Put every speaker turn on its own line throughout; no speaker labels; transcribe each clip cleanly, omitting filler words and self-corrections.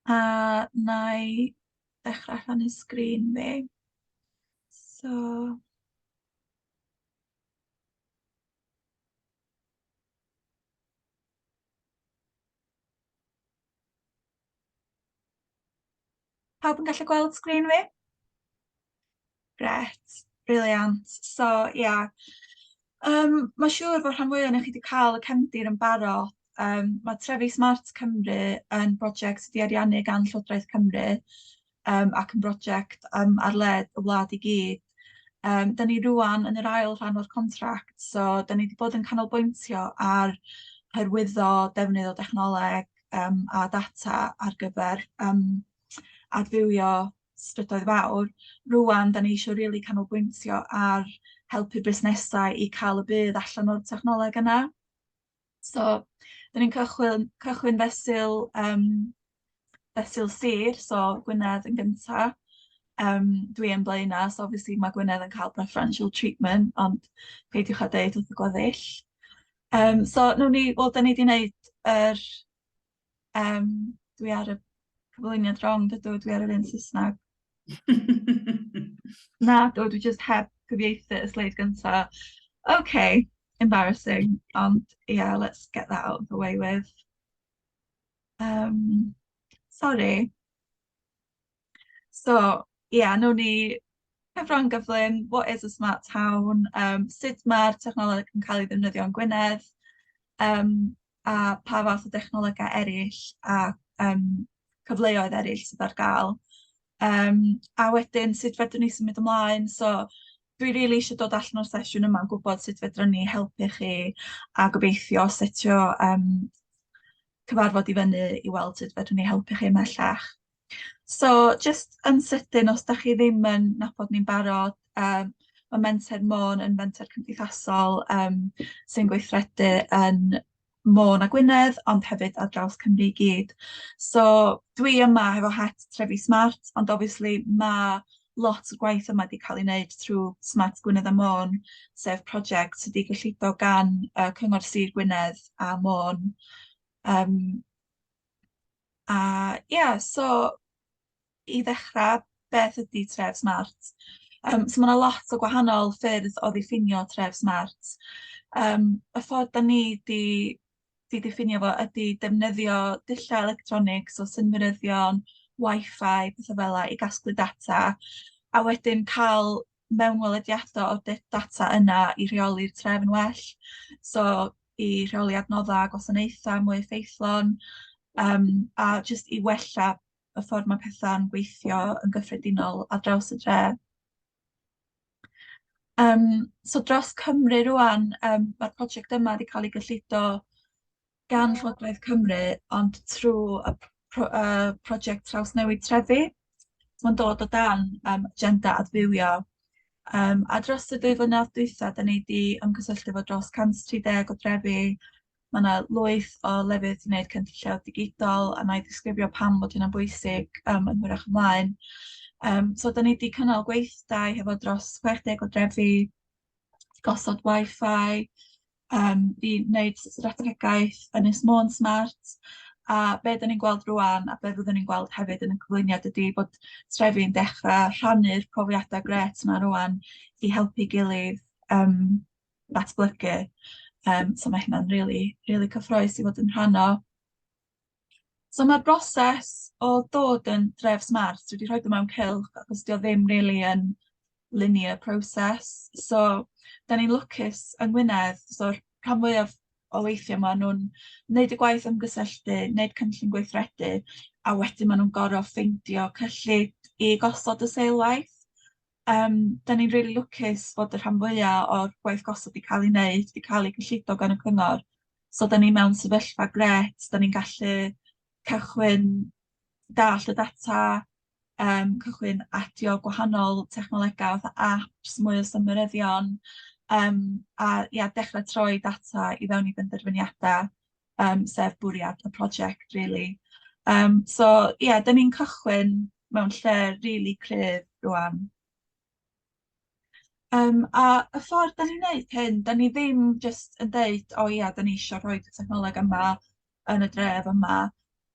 A wna i ddechrau rhannu sgrin fi. So... Pawb yn gallu gweld sgrin fi? Grêt, brilliant. So ia, mae'n siŵr fod rhan fwya ohonoch chi 'di cael y cefndir yn barod. Mae Trefi Smart Cymru yn brosiect sydd 'di ariannu gan Llywodraeth Cymru ac yn brosiect ar led y wlad i gyd. Dan ni rŵan yn yr ail rhan o'r contract, so dan ni 'di bod yn canolbwyntio ar hyrwyddo defnydd o dechnoleg a data ar gyfer adfywio strydoedd fawr. Rŵan dan ni isio rili canolbwyntio ar helpu busnesau i cael y budd allan o'r technoleg yna. So dan ni'n cychwyn cychwyn fesul sir, so Gwynedd yn gynta. Dwi yn Blaenau, so obviously ma' Gwynedd yn cael preferential treatment, ond peidiwch â deud wrth y gweddill. So wnawn ni... wel, dan ni 'di wneud yr... dwi ar y cyflwyniad wrong dydw, dwi ar yr un Saesneg. Na, dwi jyst heb cyfieithu y sleid gynta. OK, embarrassing, ond yeah, let's get that out of the way with. Sori. So ia, wnawn ni cyfro'n gyflym, what is a smart town, sut ma'r technoleg yn cael ei ddefnyddio yn Gwynedd, a pa fath o dechnolegau eraill a cyfleoedd eraill sydd ar gael. A wedyn sut fedrwn ni symud ymlaen, so dwi rili isio dod allan o'r sesiwn yma yn gwybod sut fedrwn ni helpu chi a gobeithio setio cyfarfod i fyny i weld sut fedrwn ni helpu chi ymhellach. So jyst yn sydyn, os dach chi ddim yn nabod ni'n barod, ma' Menter Môn yn fenter cymdeithasol sy'n gweithredu yn Môn a Gwynedd, ond hefyd ar draws Cymru i gyd. So dwi yma hefo het Trefi Smart, ond obviously ma' lot o'r gwaith yma 'di cael ei wneud trwy Smart Gwynedd a Môn, sef prosiect sydd 'di gyllido gan Cyngor Sir Gwynedd a Môn. A ia, so i ddechrau, beth ydy tref smart? So ma' 'na lot o gwahanol ffyrdd o ddiffinio tref smart. Y ffordd dan ni 'di diffinio fo ydy defnyddio dulliau electronig, so synwyryddion, Wi-Fi, petha fela i gasglu data, a wedyn cael mewnwelediadau o'r data yna i rheoli'r tref yn well. So i rheoli adnoddau a gwasanaethau mwy effeithlon, a jyst i wella y ffordd mae pethau'n gweithio yn gyffredinol ar draws y dre. So dros Cymru rŵan, ma'r prosiect yma 'di cael ei gyllido gan Llywodraeth Cymru, ond trwy y prosiect Trawsnewid Trefi. Mae'n dod o dan agenda adfywio. A dros y 2 flynedd dwytha, dan ni 'di ymgysylltu efo dros 130 o drefi. Ma' 'na lwyth o lefydd 'di wneud cynllun lleoedd digidol, a wna i ddisgrifio pam bod hynna'n bwysig yn hwyrach ymlaen. So dan ni 'di cynnal gweithdai hefo dros 60 o drefi, gosod Wi-Fi, i wneud strategaeth Ynys Môn Smart, a be dan ni'n gweld rŵan a be fyddwn ni'n gweld hefyd yn y cyflwyniad ydy bod trefi'n dechrau rhannu'r profiadau grêt 'ma rŵan i helpu'i gilydd datblygu. So ma' hynna'n rili, rili cyffrous i fod yn rhan o. So ma'r broses o dod yn dref smart, dwi 'di rhoid o mewn cylch achos 'di o ddim rili yn linear process. So 'dan ni'n lwcus yng Ngwynedd, so'r rhan fwyaf o weithiau ma' nhw'n wneud y gwaith ymgysylltu, wneud cynllun gweithredu, a wedyn ma' nhw'n gorfod ffeindio cyllid i gosod y seilwaith. 'Dan ni'n rili lwcus bod y rhan fwya o'r gwaith gosod 'di cael ei wneud, 'di cael ei gyllido gan y cyngor. So 'dan ni mewn sefyllfa grêt, 'dan ni'n gallu cychwyn dallt y data, cychwyn adio gwahanol technolegau fatha apps, mwy o synwyryddion, a ia, dechrau troi data i fewn i benderfyniadau, sef bwriad y prosiect rili. So ia, 'dan ni'n cychwyn mewn lle rili cryf rŵan. A y ffordd 'dan ni'n neud hyn, 'dan ni ddim jyst yn deud, "O ia, 'dan ni isio rhoid y technoleg yma yn y dref yma."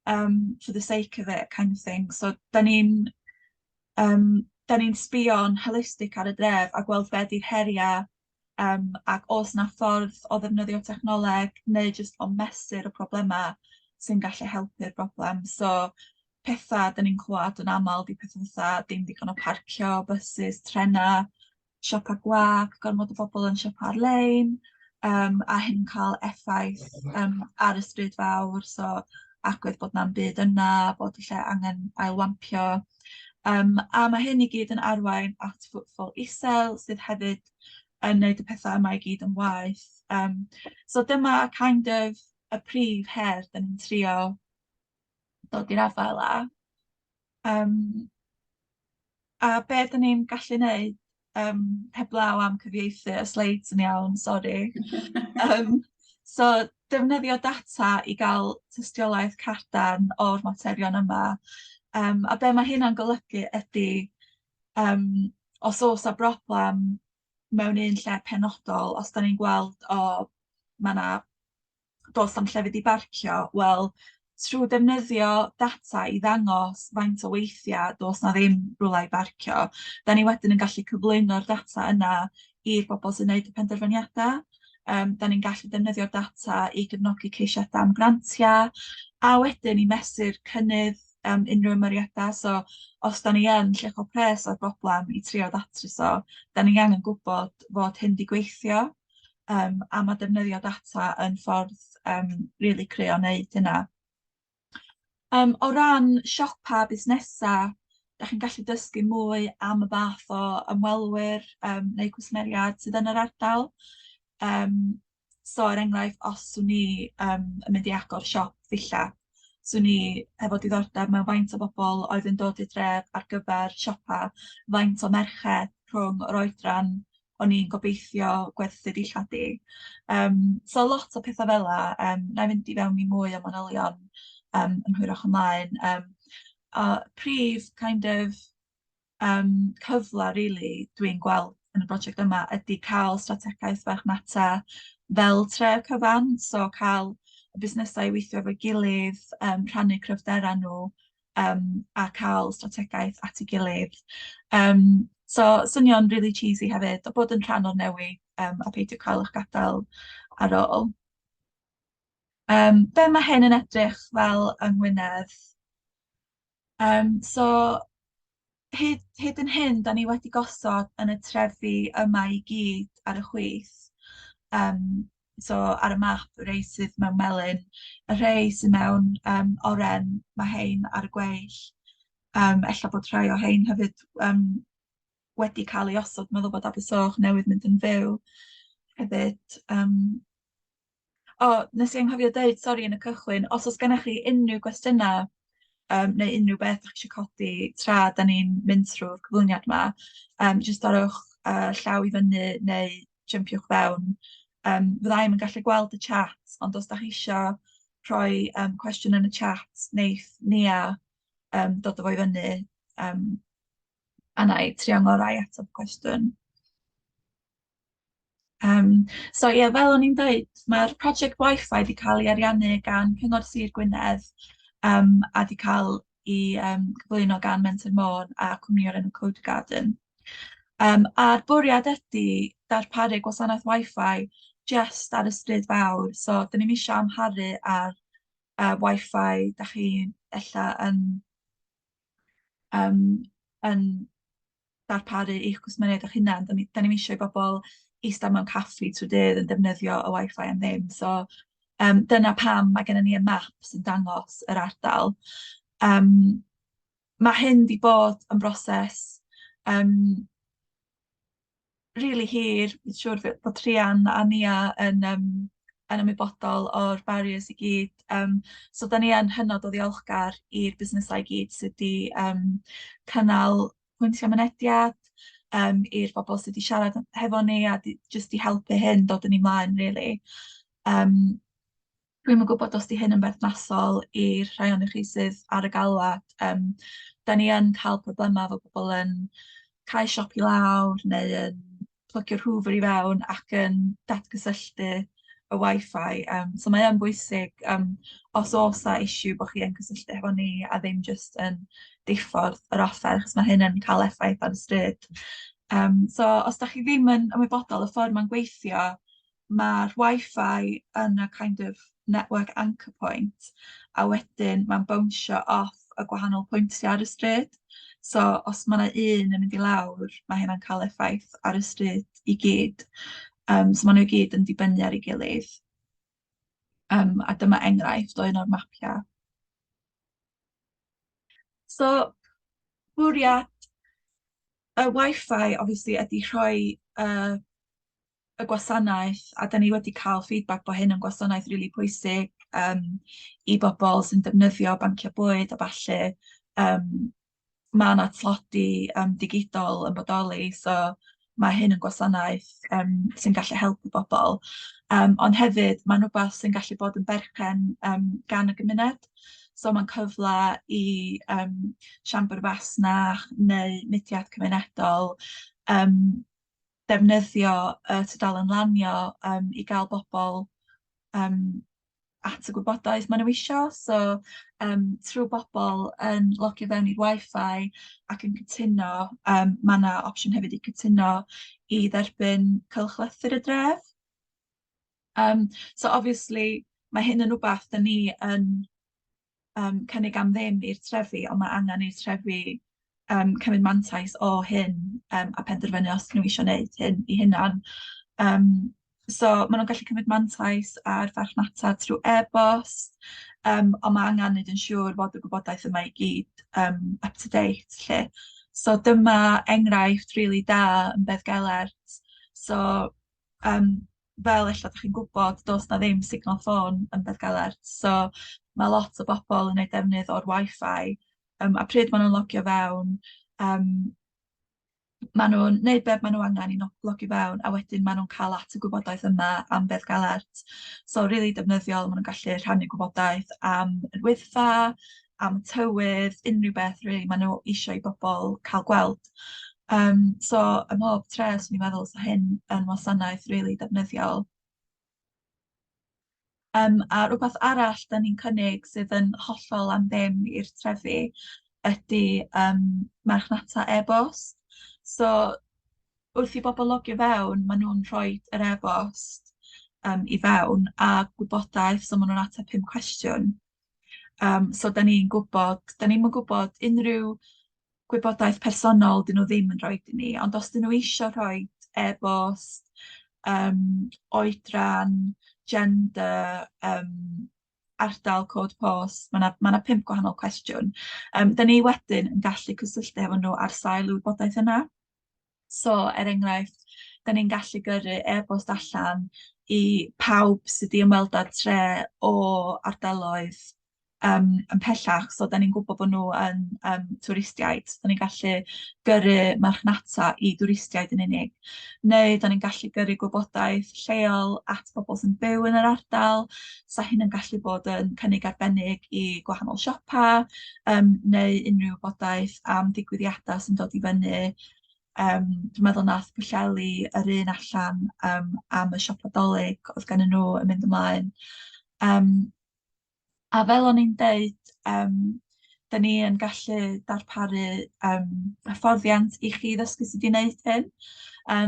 for the sake of it kind of thing. So 'dan ni'n sbïo'n holistic ar y dref a gweld be 'di'r heria', ac o's 'na ffordd o ddefnyddio technoleg neu jyst o mesur y problema sy'n gallu helpu'r broblem. So petha 'dan ni'n clwad yn amal 'di petha fatha dim digon o parcio, bysus, trena, siopa gwag, gormod o bobl yn siopa ar-lein, a hyn cael effaith ar y stryd fawr, so agwedd bod na'm byd yna, bod y lle angen ailwampio. A ma' hyn i gyd yn arwain at footfall isel sydd hefyd yn neud y petha yma i gyd yn waeth. So dyma kind of y prif her 'dan ni'n trio dod i'r afael â. A be 'dan ni'n gallu neud heblaw am cyfieithu y sleids yn iawn, sori. So defnyddio data i ga'l tystiolaeth cadarn o'r materion yma. A be' ma' hynna'n golygu ydi, os o's 'a broblam mewn un lle penodol, os 'dan ni'n gweld, o, ma' 'na do's na'm llefydd i barcio, wel, trw defnyddio data i ddangos faint o weithia' do's 'na ddim rwla i barcio, 'dan ni wedyn yn gallu cyflwyno'r data yna i'r bobl sy'n neud y penderfyniada. 'Dan ni'n gallu defnyddio'r data i gefnogi ceisiada am grantia', a wedyn i mesur cynnydd unrhyw ymyriada. So os 'dan ni yn lluchio pres ar broblam i trio datrys o, 'dan ni angen gwbod fod hyn 'di gweithio, a ma' defnyddio data yn ffordd rili cry o wneud hynna. O ran siopa busnesa', dach chi'n gallu dysgu mwy am y fath o ymwelwyr neu cwsmeriad sydd yn yr ardal. So er enghraifft, os 'swn i yn mynd i agor siop ddillad, 'swn i efo diddordeb mewn faint o bobl oedd yn dod i'r dref ar gyfer siopa, faint o merched rhwng yr oedran o'n i'n gobeithio gwerthu dillad i. So lot o petha fela, 'nai fynd i fewn i mwy o manylion yn hwyrach ymlaen. A prif kind of cyfla rili dwi'n gweld yn y brosiect yma ydy cael strategaeth farchnata fel tref cyfan, so cael y busnesau i weithio efo'i gilydd, rhannu cryfderau nhw, a cael strategaeth at ei gilydd. So swnio'n rili cheesy hefyd, o bod yn rhan o'r newid a peidio cael eich gadael ar ôl. Be ma' hyn yn edrych fel yng Ngwynedd? So hyd yn hyn, 'dan ni wedi gosod yn y trefi yma i gyd ar y chwith. So ar y map, y rei sydd mewn melyn, y rhei sydd mewn oren, ma' hein ar y gweill. Ella bod rhai o hein hefyd wedi cael ei osod, meddwl bod Abersoch newydd mynd yn fyw hefyd. O, nes i anghofio deud, sori, yn y cychwyn, os oes gennych chi unrhyw gwestiynau neu unrhyw beth dach chi isio codi tra 'dan ni'n mynd trwy'r cyflwyniad 'ma, jyst torrwch llaw i fyny neu jympiwch fewn. Fydda i'm yn gallu gweld y chat, ond os dach chi isio rhoi cwestiwn yn y chat, neith Nia dod â fo i fyny, a wna i trio ngorau i ateb y cwestiwn. So ie, fel o'n i'n dweud, mae'r project Wi-Fi 'di cael ei ariannu gan Cyngor Sir Gwynedd a 'di cael ei cyflwyno gan Menter Môn a cwmni o'r enw Code Garden. A'r bwriad ydy darparu gwasanaeth Wi-Fi jyst ar y stryd fawr, so 'dan ni'm isio amharu ar Wi-Fi dach chi ella yn darparu i'ch cwsmeriaid eich hunan. 'Dan ni'm isio i bobl ista mewn caffi trwy dydd yn defnyddio y Wi-Fi am ddim. So dyna pam mae gennym ni y map sy'n dangos yr ardal. Ma' hyn 'di bod yn broses rili hir. Dwi'n siŵr bod Rhian a Nia yn ymwybodol o'r barriers i gyd. So 'dan ni yn hynod o ddiolchgar i'r busnesau i gyd sydd 'di cynnal pwyntiau mynediad, i'r bobl sydd 'di siarad hefo ni a 'di jyst i helpu hyn dod yn ei mlaen rili. Dwi'm yn gwybod os 'di hyn yn berthnasol i'r rhai ohonoch chi sydd ar y galwad. 'Dan ni yn cael problemau efo pobl yn cau siop i lawr neu yn plygio'r hoover i fewn ac yn datgysylltu y Wi-Fi. So mae yn bwysig os oes 'na issue bo' chi yn cysylltu efo ni a ddim jyst yn diffodd yr offer, achos ma' hyn yn cael effaith ar y stryd. So os dach chi ddim yn ymwybodol y ffordd mae'n gweithio, ma'r Wi-Fi yn y kind of network anchor point, a wedyn mae'n bownsio off y gwahanol pwyntiau ar y stryd. So os ma' 'na un yn mynd i lawr, ma' hynna'n cael effaith ar y stryd i gyd. So maen nhw i gyd yn dibynnu ar ei gilydd. A dyma enghraifft o un o'r mapiau. So bwriad y Wi-Fi obviously ydy rhoi y gwasanaeth, a 'dan ni wedi cael feedback bod hyn yn gwasanaeth rili pwysig i bobl sy'n defnyddio banciau bwyd a ballu. Ma' 'na tlodi digidol yn bodoli, so ma' hyn yn gwasanaeth sy'n gallu helpu bobl. Ond hefyd ma'n rwbath sy'n gallu bod yn berchen gan y gymuned. So ma'n cyfle i siambr fasnach neu mudiad cymunedol defnyddio y tudalen lanio i gael bobl at y gwybodaeth maen nhw isio. So trwy bobl yn logio fewn i'r Wi-Fi ac yn cytuno, ma' 'na opsiwn hefyd i cytuno i dderbyn cylchlythyr y dref. So obviously ma' hyn yn rwbath 'dan ni yn cynnig am ddim i'r trefi, ond ma' angen i'r trefi cymryd mantais o hyn a penderfynu os 'dyn nhw isio wneud hyn eu hunan. So ma' nhw'n gallu cymryd mantais ar farchnata trwy e-bost, ond ma' angen neud yn siŵr fod y gwybodaeth yma i gyd up to date 'lly. So dyma enghraifft rili da yn Beddgelert. So fel ella dach chi'n gwbod, does 'na ddim signal ffôn yn Beddgelert, so ma' lot o bobl yn neud defnydd o'r Wi-Fi, a pryd ma' nhw'n logio fewn, ma' nhw'n neud be' ma' nhw angen i logio fewn, a wedyn ma' nhw'n cael at y gwybodaeth yma am Beddgelert. So rili defnyddiol, ma' nhw'n gallu rhannu gwybodaeth am yr Wyddfa, am y tywydd, unrhyw beth rili ma' nhw isio i bobl cael gweld. So ym mhob tre 'swn i'n meddwl 'sa hyn yn wasanaeth rili defnyddiol. A rwbath arall 'dan ni'n cynnig sydd yn hollol am ddim i'r trefi ydy marchnata e-bost. So wrth i bobl logio fewn, ma' nhw'n rhoid yr e-bost i fewn a gwybodaeth, so ma' nhw'n ateb 5 cwestiwn. So 'dan ni'n gwbod, 'dan ni'm yn gwbod unrhyw gwybodaeth personol 'dyn nhw ddim yn rhoid i ni, ond os 'dyn nhw isio rhoid e-bost, oedran, gender, ardal, cod post, ma' 'na 5 gwahanol cwestiwn. 'Dan ni wedyn yn gallu cysylltu efo nhw ar sail y wybodaeth yna. So er enghraifft, 'dan ni'n gallu gyrru e-bost allan i pawb sy 'di ymweld â'r tre o ardaloedd yn pellach, so 'dan ni'n gwbod bo' nhw yn twristiaid, so 'dan ni'n gallu gyrru marchnata i dwristiaid yn unig, neu 'dan ni'n gallu gyrru gwybodaeth lleol at bobl sy'n byw yn yr ardal, 'sa hyn yn gallu bod yn cynnig arbennig i gwahanol siopa, neu unrhyw wybodaeth am ddigwyddiadau sy'n dod i fyny. Dwi'n meddwl nath Pwllheli yr un allan am y siopa Dolig oedd gennyn nhw yn mynd ymlaen. A fel o'n i'n deud, 'dan ni yn gallu darparu hyfforddiant i chi ddysgu sut i wneud hyn.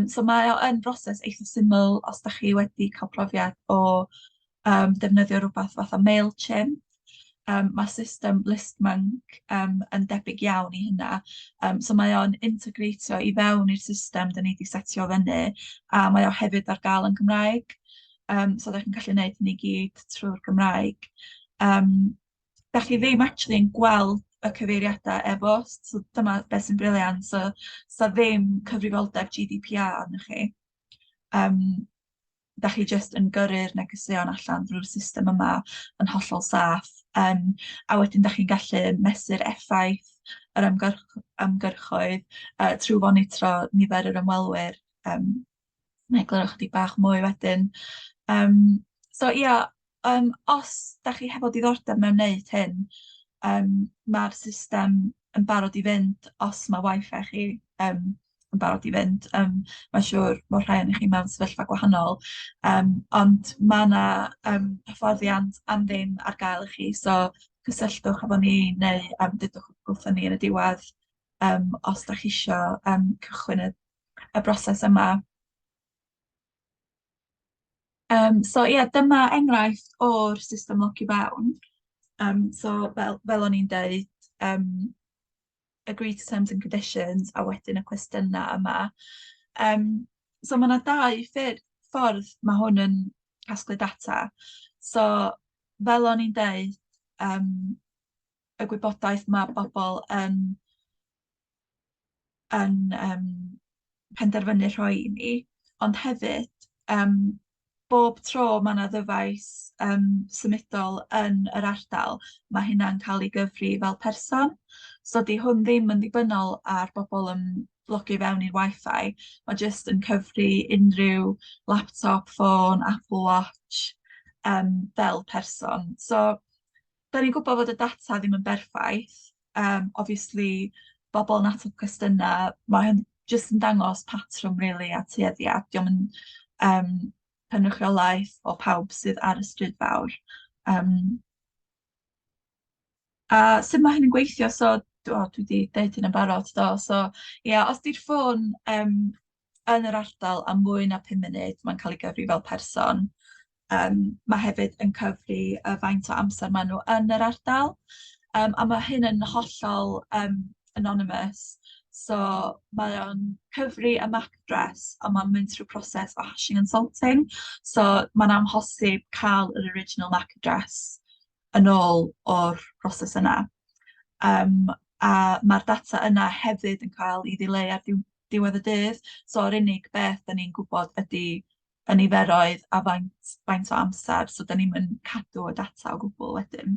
So mae o yn broses eitha syml os dach chi wedi cael profiad o defnyddio rwbath fatha Mailchimp. Ma' system Listmonk yn debyg iawn i hynna. So mae o'n integreitio i fewn i'r system 'dan ni 'di setio fyny, a mae o hefyd ar gael yn Gymraeg. So dach chi'n gallu neud hyn i gyd trwy'r Gymraeg. Dach chi ddim actually yn gweld y cyfeiriadau e-bost, so dyma beth sy'n brilliant. So 'sa ddim cyfrifoldeb GDPR arnoch chi. Dach chi jyst yn gyrru'r negeseuon allan drwy'r system yma yn hollol saff. A wedyn dach chi'n gallu mesur effaith yr ymgyrchoedd trwy fonitro nifer yr ymwelwyr. Wna i egluro chydig bach mwy wedyn. So ia, os dach chi hefo diddordeb mewn wneud hyn, ma'r system yn barod i fynd os ma' Wi-Fi chi yn barod i fynd. Mae'n siŵr bod rhai ohonoch chi mewn sefyllfa gwahanol, ond ma' 'na hyfforddiant am ddim ar gael i chi, so cysylltwch efo ni neu dudwch wrthon ni yn y diwedd os dach chi isio cychwyn y broses yma. So ie, dyma enghraifft o'r system logio fewn. So fel o'n i'n deud, agree to terms and conditions a wedyn y cwestiynau yma. So ma' 'na dau ffordd ma' hwn yn casglu data. So fel o'n i'n deud, y gwybodaeth ma' bobl yn penderfynu rhoi i ni, ond hefyd bob tro ma' 'na ddyfais symudol yn yr ardal, ma' hynna'n cael ei gyfri fel person. So 'di hwn ddim yn ddibynnol ar bobl yn logio fewn i'r Wi-Fi, ma' jyst yn cyfri unrhyw laptop, ffôn, Apple Watch fel person. So 'dan ni'n gwybod fod y data ddim yn berffaith, obviously bobl yn ateb cwestiynau, ma' hyn jyst yn dangos patrwm rili a tueddiad, 'di o'm yn cynrychiolaeth o pawb sydd ar y stryd fawr. A sut ma' hyn yn gweithio? So o, dwi 'di deud hyn yn barod do, so ia, os 'di'r ffôn yn yr ardal am mwy na 5 munud, mae'n cael ei gyfri fel person. Ma' hefyd yn cyfri y faint o amser maen nhw yn yr ardal, a ma' hyn yn hollol anonymous, so mae o'n cyfri y MAC address, ond ma'n mynd trwy proses o hashing and salting, so ma'n amhosib cael yr original MAC address yn ôl o'r broses yna. A ma'r data yna hefyd yn cael ei ddileu ar diwedd y dydd, so yr unig beth 'dan ni'n gwbod ydy y niferoedd a faint o amser, so 'dan ni'm yn cadw y data o gwbl wedyn.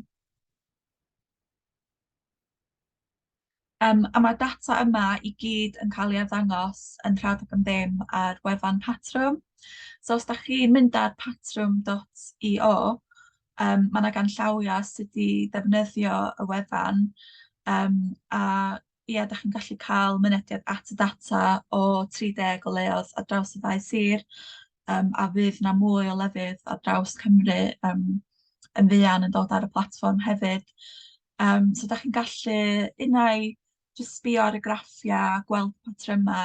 A ma'r data yma i gyd yn cael ei arddangos yn rhad ac am ddim ar wefan Patrwm. So os dach chi'n mynd ar patrwm.io, ma' 'na ganllawiau sut i ddefnyddio y wefan, a ia, dach chi'n gallu cael mynediad at y data o 30 o leoedd ar draws y ddau sir, a fydd 'na mwy o lefydd ar draws Cymru yn fuan yn dod ar y platfform hefyd. So dach chi'n gallu unai jyst sbïo ar y graffiau, gweld patryma,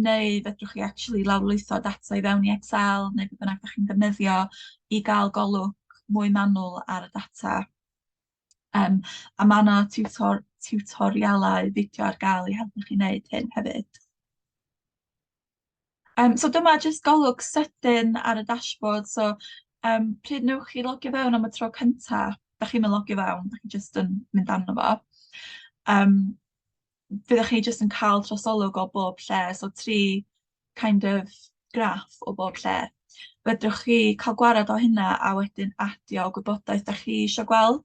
neu fedrwch chi actually lawrlwytho data i fewn i Excel neu be bynnag dach chi'n defnyddio i gael golwg mwy manwl ar y data. A ma' 'na tiwtorialau fideo ar gael i helpu chi wneud hyn hefyd. So dyma jyst golwg sydyn ar y dashboard, so pryd wnewch chi logio fewn am y tro cynta, dach chi'm yn logio fewn, dach chi jyst yn mynd arno fo. Fyddwch chi jyst yn cael trosolwg o bob lle, so tri kind of graff o bob lle. Fedrwch chi cael gwared o hynna a wedyn adio gwybodaeth dach chi isio gweld.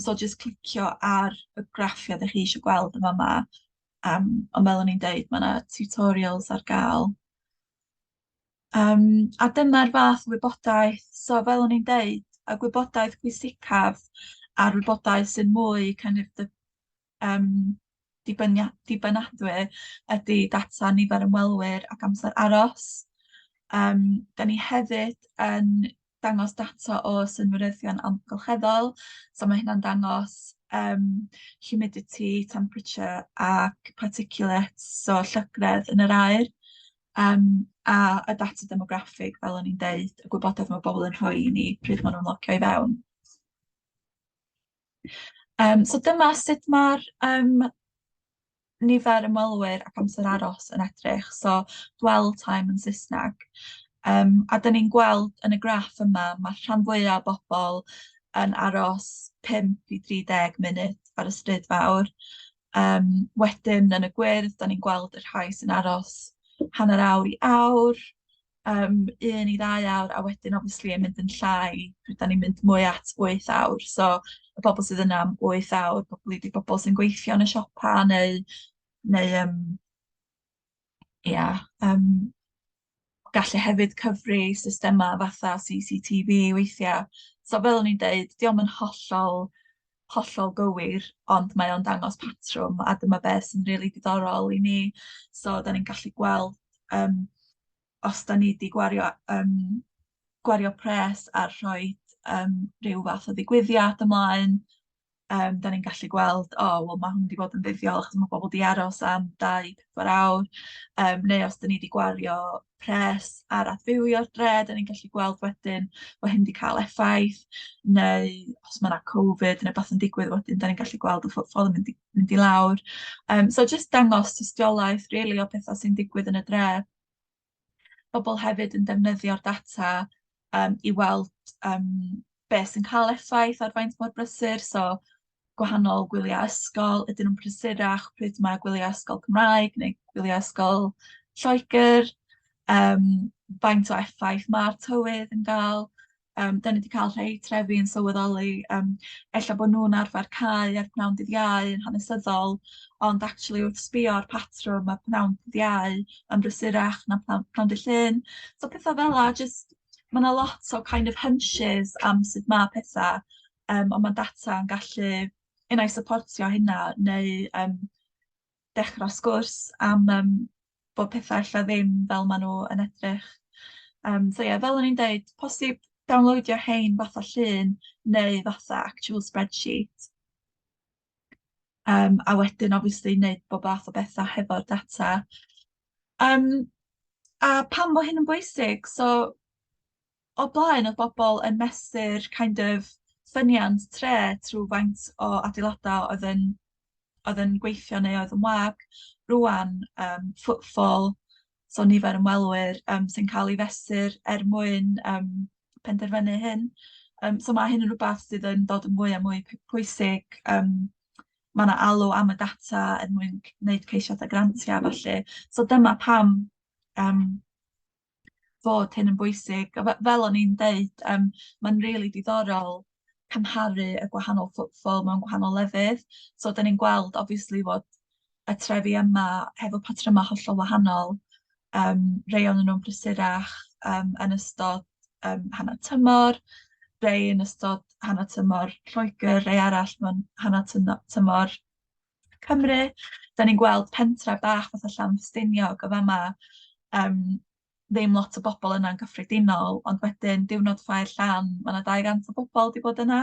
So jyst clicio ar y graffiau dach chi isio gweld yn fama. Ond fel o'n i'n deud, ma' 'na tutorials ar gael. A dyma'r fath o wybodaeth, so fel o'n i'n deud, y gwybodaeth pwysicaf a'r wybodaeth sy'n mwy kind of dibynadwy ydy data nifer ymwelwyr ac amser aros. 'Dan ni hefyd yn dangos data o synwyryddion amgylcheddol, so ma' hynna'n dangos humidity, temperature ac particulates, so llygredd yn yr aer, a y data demograffig fel o'n i'n deud, y gwybodaeth ma' bobl yn rhoi i ni pryd ma' nhw'n logio i fewn. So dyma sut ma'r nifer ymwelwyr ac amser aros yn edrych, so dwell time yn Saesneg. A 'dan ni'n gweld yn y graff yma, ma' rhan fwya o bobl yn aros 5 i 30 munud ar y stryd fawr. Wedyn yn y gwyrdd, 'dan ni'n gweld y rhai sy'n aros hanner awr i awr, 1 i 2 awr, a wedyn obviously yn mynd yn llai pryd 'dan ni'n mynd mwy at 8 awr. So y bobl sydd yna am 8 awr probably 'di bobl sy'n gweithio yn y siopa neu ia, gallu hefyd cyfri systema fatha CCTV weithiau. So fel o'n i'n deud, 'di o'm yn hollol hollol gywir, ond mae o'n dangos patrwm, a dyma beth sy'n rili diddorol i ni. So 'dan ni'n gallu gweld os 'dan ni 'di gwario pres ar rhoid ryw fath o ddigwyddiad ymlaen, 'dan ni'n gallu gweld, o wel ma' hwn 'di bod yn fuddiol achos ma' bobl 'di aros am 2, 4 awr, neu os 'dan ni 'di gwario pres ar adfywio'r dre, 'dan ni'n gallu gweld wedyn bo' hyn 'di cael effaith, neu os ma' 'na Covid neu wbath yn digwydd wedyn 'dan ni'n gallu gweld y footfall yn mynd i lawr. So jyst dangos tystiolaeth rili o petha sy'n digwydd yn y dre. Bobl hefyd yn defnyddio'r data i weld beth sy'n cael effaith ar faint mor brysur, so gwahanol gwyliau ysgol, ydyn nhw'n prysurach pryd mae gwyliau ysgol Cymraeg neu gwyliau ysgol Lloegr, faint o effaith ma'r tywydd yn gael. 'Dan ni 'di cael rhai trefi yn sylweddoli ella bod nhw'n arfer cau ar pnawn dydd Iau yn hanesyddol, ond actually wrth sbio ar patrwm ma' pnawn dydd Iau yn brysurach na pnawn dydd Llun. So petha fela, jyst ma' 'na lot o kind of hunches am sut ma' petha, ond ma' data yn gallu unai supportio hynna neu dechrau sgwrs am bod petha ella ddim fel maen nhw yn edrych. So ie, fel o'n i'n deud, posib downloadio rhein fatha llun neu fatha actual spreadsheet. A wedyn obviously wneud bob fath o bethau hefo'r data. A pam bo' hyn yn bwysig? So o blaen oedd bobl yn mesur kind of ffyniant tre trwy faint o adeiladau oedd yn gweithio neu oedd yn wag. Rŵan footfall, so nifer ymwelwyr sy'n cael ei fesur er mwyn penderfynu hyn. So ma' hyn yn rwbath sydd yn dod yn mwy a mwy pwysig. Ma' 'na alw am y data er mwyn gwneud ceisiadau grantiau a ballu. So dyma pam fod hyn yn bwysig. A fel o'n i'n deud, ma'n rili diddorol cymharu y gwahanol footfall mewn gwahanol lefydd. So 'dan ni'n gweld obviously fod y trefi yma hefo patryma hollol wahanol, rhai ohonyn nhw'n prysurach yn ystod hanner tymor, rhai yn ystod hanner tymor Lloegr, rhai arall mewn hanner tymor Cymru. 'Dan ni'n gweld pentre bach fatha Llanffestiniog yn fama, ddim lot o bobl yna'n gyffredinol, ond wedyn diwrnod Ffair Llan, ma' 'na 200 o bobl 'di bod yna.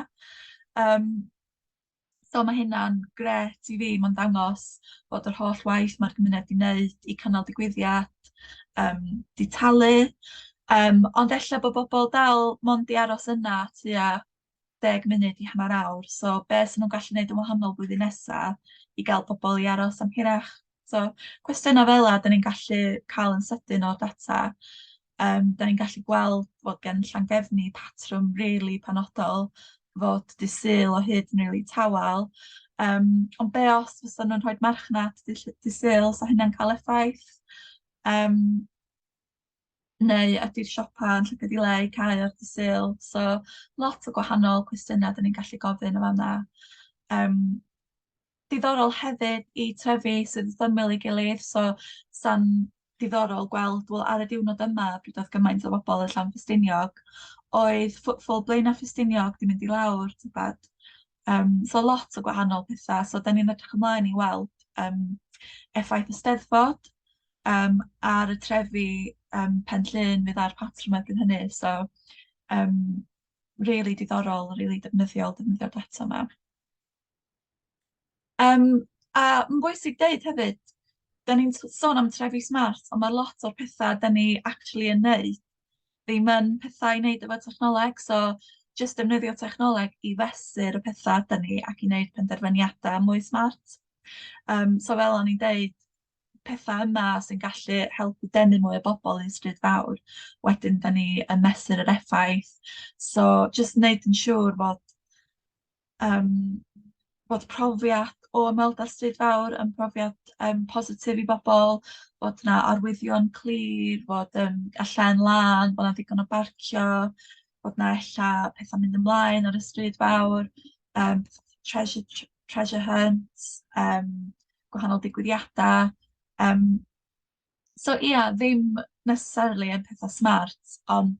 So ma' hynna'n grêt i fi, ma'n dangos bod yr holl waith ma'r gymuned 'di wneud i cynnal digwyddiad 'di talu, ond ella bo' bobl dal mond 'di aros yna tua 10 munud i hanner awr, so be' 'sa nhw'n gallu neud yn wahanol blwyddyn nesa i gael pobl i aros am hirach? So cwestiyna' fela 'dan ni'n gallu ca'l yn sydyn o'r data. 'Dan ni'n gallu gweld fod gen Llangefni patrwm rili penodol fod dydd Sul o hyd yn rili tawel, ond be' os fysa nhw'n rhoid marchnad dydd Sul, 'sa hynna'n cael effaith? Neu ydi'r siopa yn llygad 'i le i cau ar dydd Sul? So lot o gwahanol cwestiyna' 'dan ni'n gallu gofyn yn fan'na. Diddorol hefyd i trefi sydd wrth ymyl ei gilydd, so sa'n diddorol gweld, wel, ar y diwrnod yma pryd oedd gymaint o bobl yn Llanffestiniog, oedd footfall Blaenau Ffestiniog 'di mynd i lawr tybed? So lot o gwahanol petha, so 'dan ni'n edrych ymlaen i weld effaith y Steddfod ar y trefi Pen Llŷn fydd ar patrwm erbyn hynny, so rili diddorol, rili defnyddiol defnyddio'r data 'ma. A ma'n bwysig deud hefyd, 'dan ni'n sôn am trefi smart, ond ma' lot o'r petha 'dan ni actually yn neud ddim yn pethau i neud efo technoleg, so jyst defnyddio technoleg i fesur y petha ydan ni ac i neud penderfyniadau mwy smart. So fel o'n i'n deud, petha yma sy'n gallu helpu denu mwy o bobl i'n stryd fawr, wedyn 'dan ni yn mesur yr effaith. So jyst neud yn siŵr fod profiad o ymweld â'r stryd fawr yn profiad positif i bobl, bod 'na arwyddion clir, fod y lle'n lân, bod 'na ddigon o barcio, bod 'na ella petha'n mynd ymlaen ar y stryd fawr, treasure hunts, gwahanol digwyddiadau. So ia, ddim necessarily yn petha smart, ond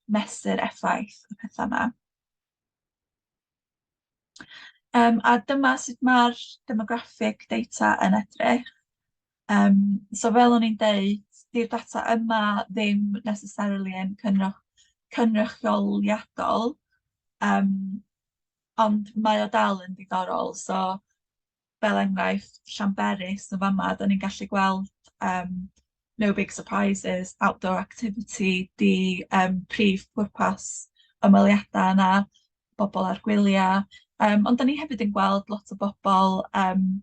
mesur effaith y petha 'ma. A dyma sut ma'r demographic data yn edrych. So fel o'n i'n deud, 'di'r data yma ddim necessarily yn cynrychioliadol, ond mae o dal yn ddiddorol. So fel enghraifft Llanberis yn fama, 'dan ni'n gallu gweld no big surprises, outdoor activity 'di prif pwrpas ymweliadau yna, bobl ar gwyliau. Ond 'dan ni hefyd yn gweld lot o bobl yn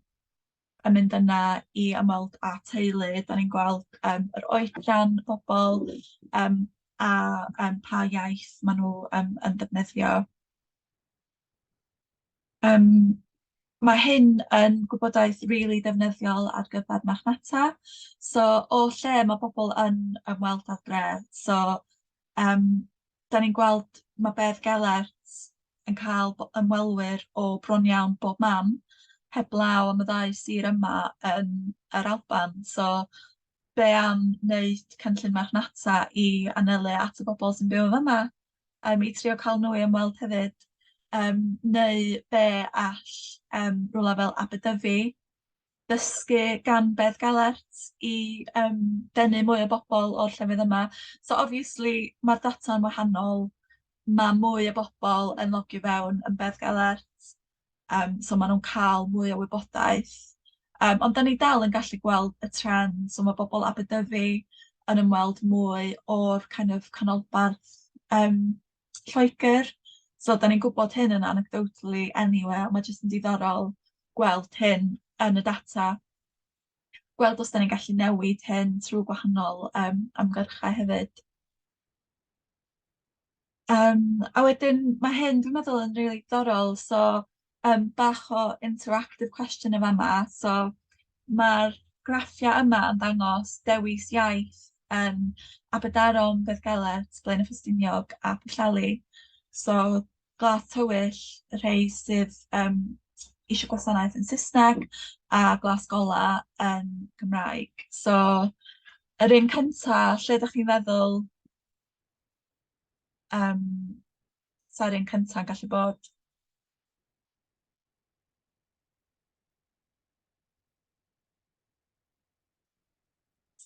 mynd yna i ymweld â teulu. 'Dan ni'n gweld yr oedran bobl a pa iaith maen nhw yn defnyddio. Mae hyn yn gwybodaeth rili defnyddiol ar gyfer marchnata. So o lle mae bobl yn ymweld â'r dre. So 'dan ni'n gweld ma' Beddgelert yn cael ymwelwyr o bron iawn bob man, heblaw am y ddau sir yma yn yr Alban. So be am wneud cynllun marchnata i anelu at y bobl sy'n byw yn fama, i trio cael nhw i ymweld hefyd. Neu be all rywle fel Aberdyfi dysgu gan Beddgelert i denu mwy o bobl o'r llefydd yma. So obviously ma'r data'n wahanol, ma' mwy o bobl yn logio fewn yn Beddgelert, so ma' nhw'n cael mwy o wybodaeth. Ond 'dan ni dal yn gallu gweld y trend, so ma' bobl Aberdyfi yn ymweld mwy o'r kind of canolbarth Lloegr. So 'dan ni'n gwybod hyn yn anecdotally anyway, ond ma' jyst yn diddorol gweld hyn yn y data. Gweld os 'dan ni'n gallu newid hyn trwy gwahanol ymgyrchau hefyd. A wedyn ma' hyn dwi'n meddwl yn rili diddorol, so bach o interactive question yn fama. So ma'r graffiau yma yn dangos dewis iaith yn Aberdaron, Beddgelert, Blaenau Ffestiniog a Pwllheli. So glas tywyll, y rhei sydd isio gwasanaeth yn Saesneg, a glas gola yn Gymraeg. So yr un cynta, lle dach chi'n feddwl sa'r un cynta'n gallu bod?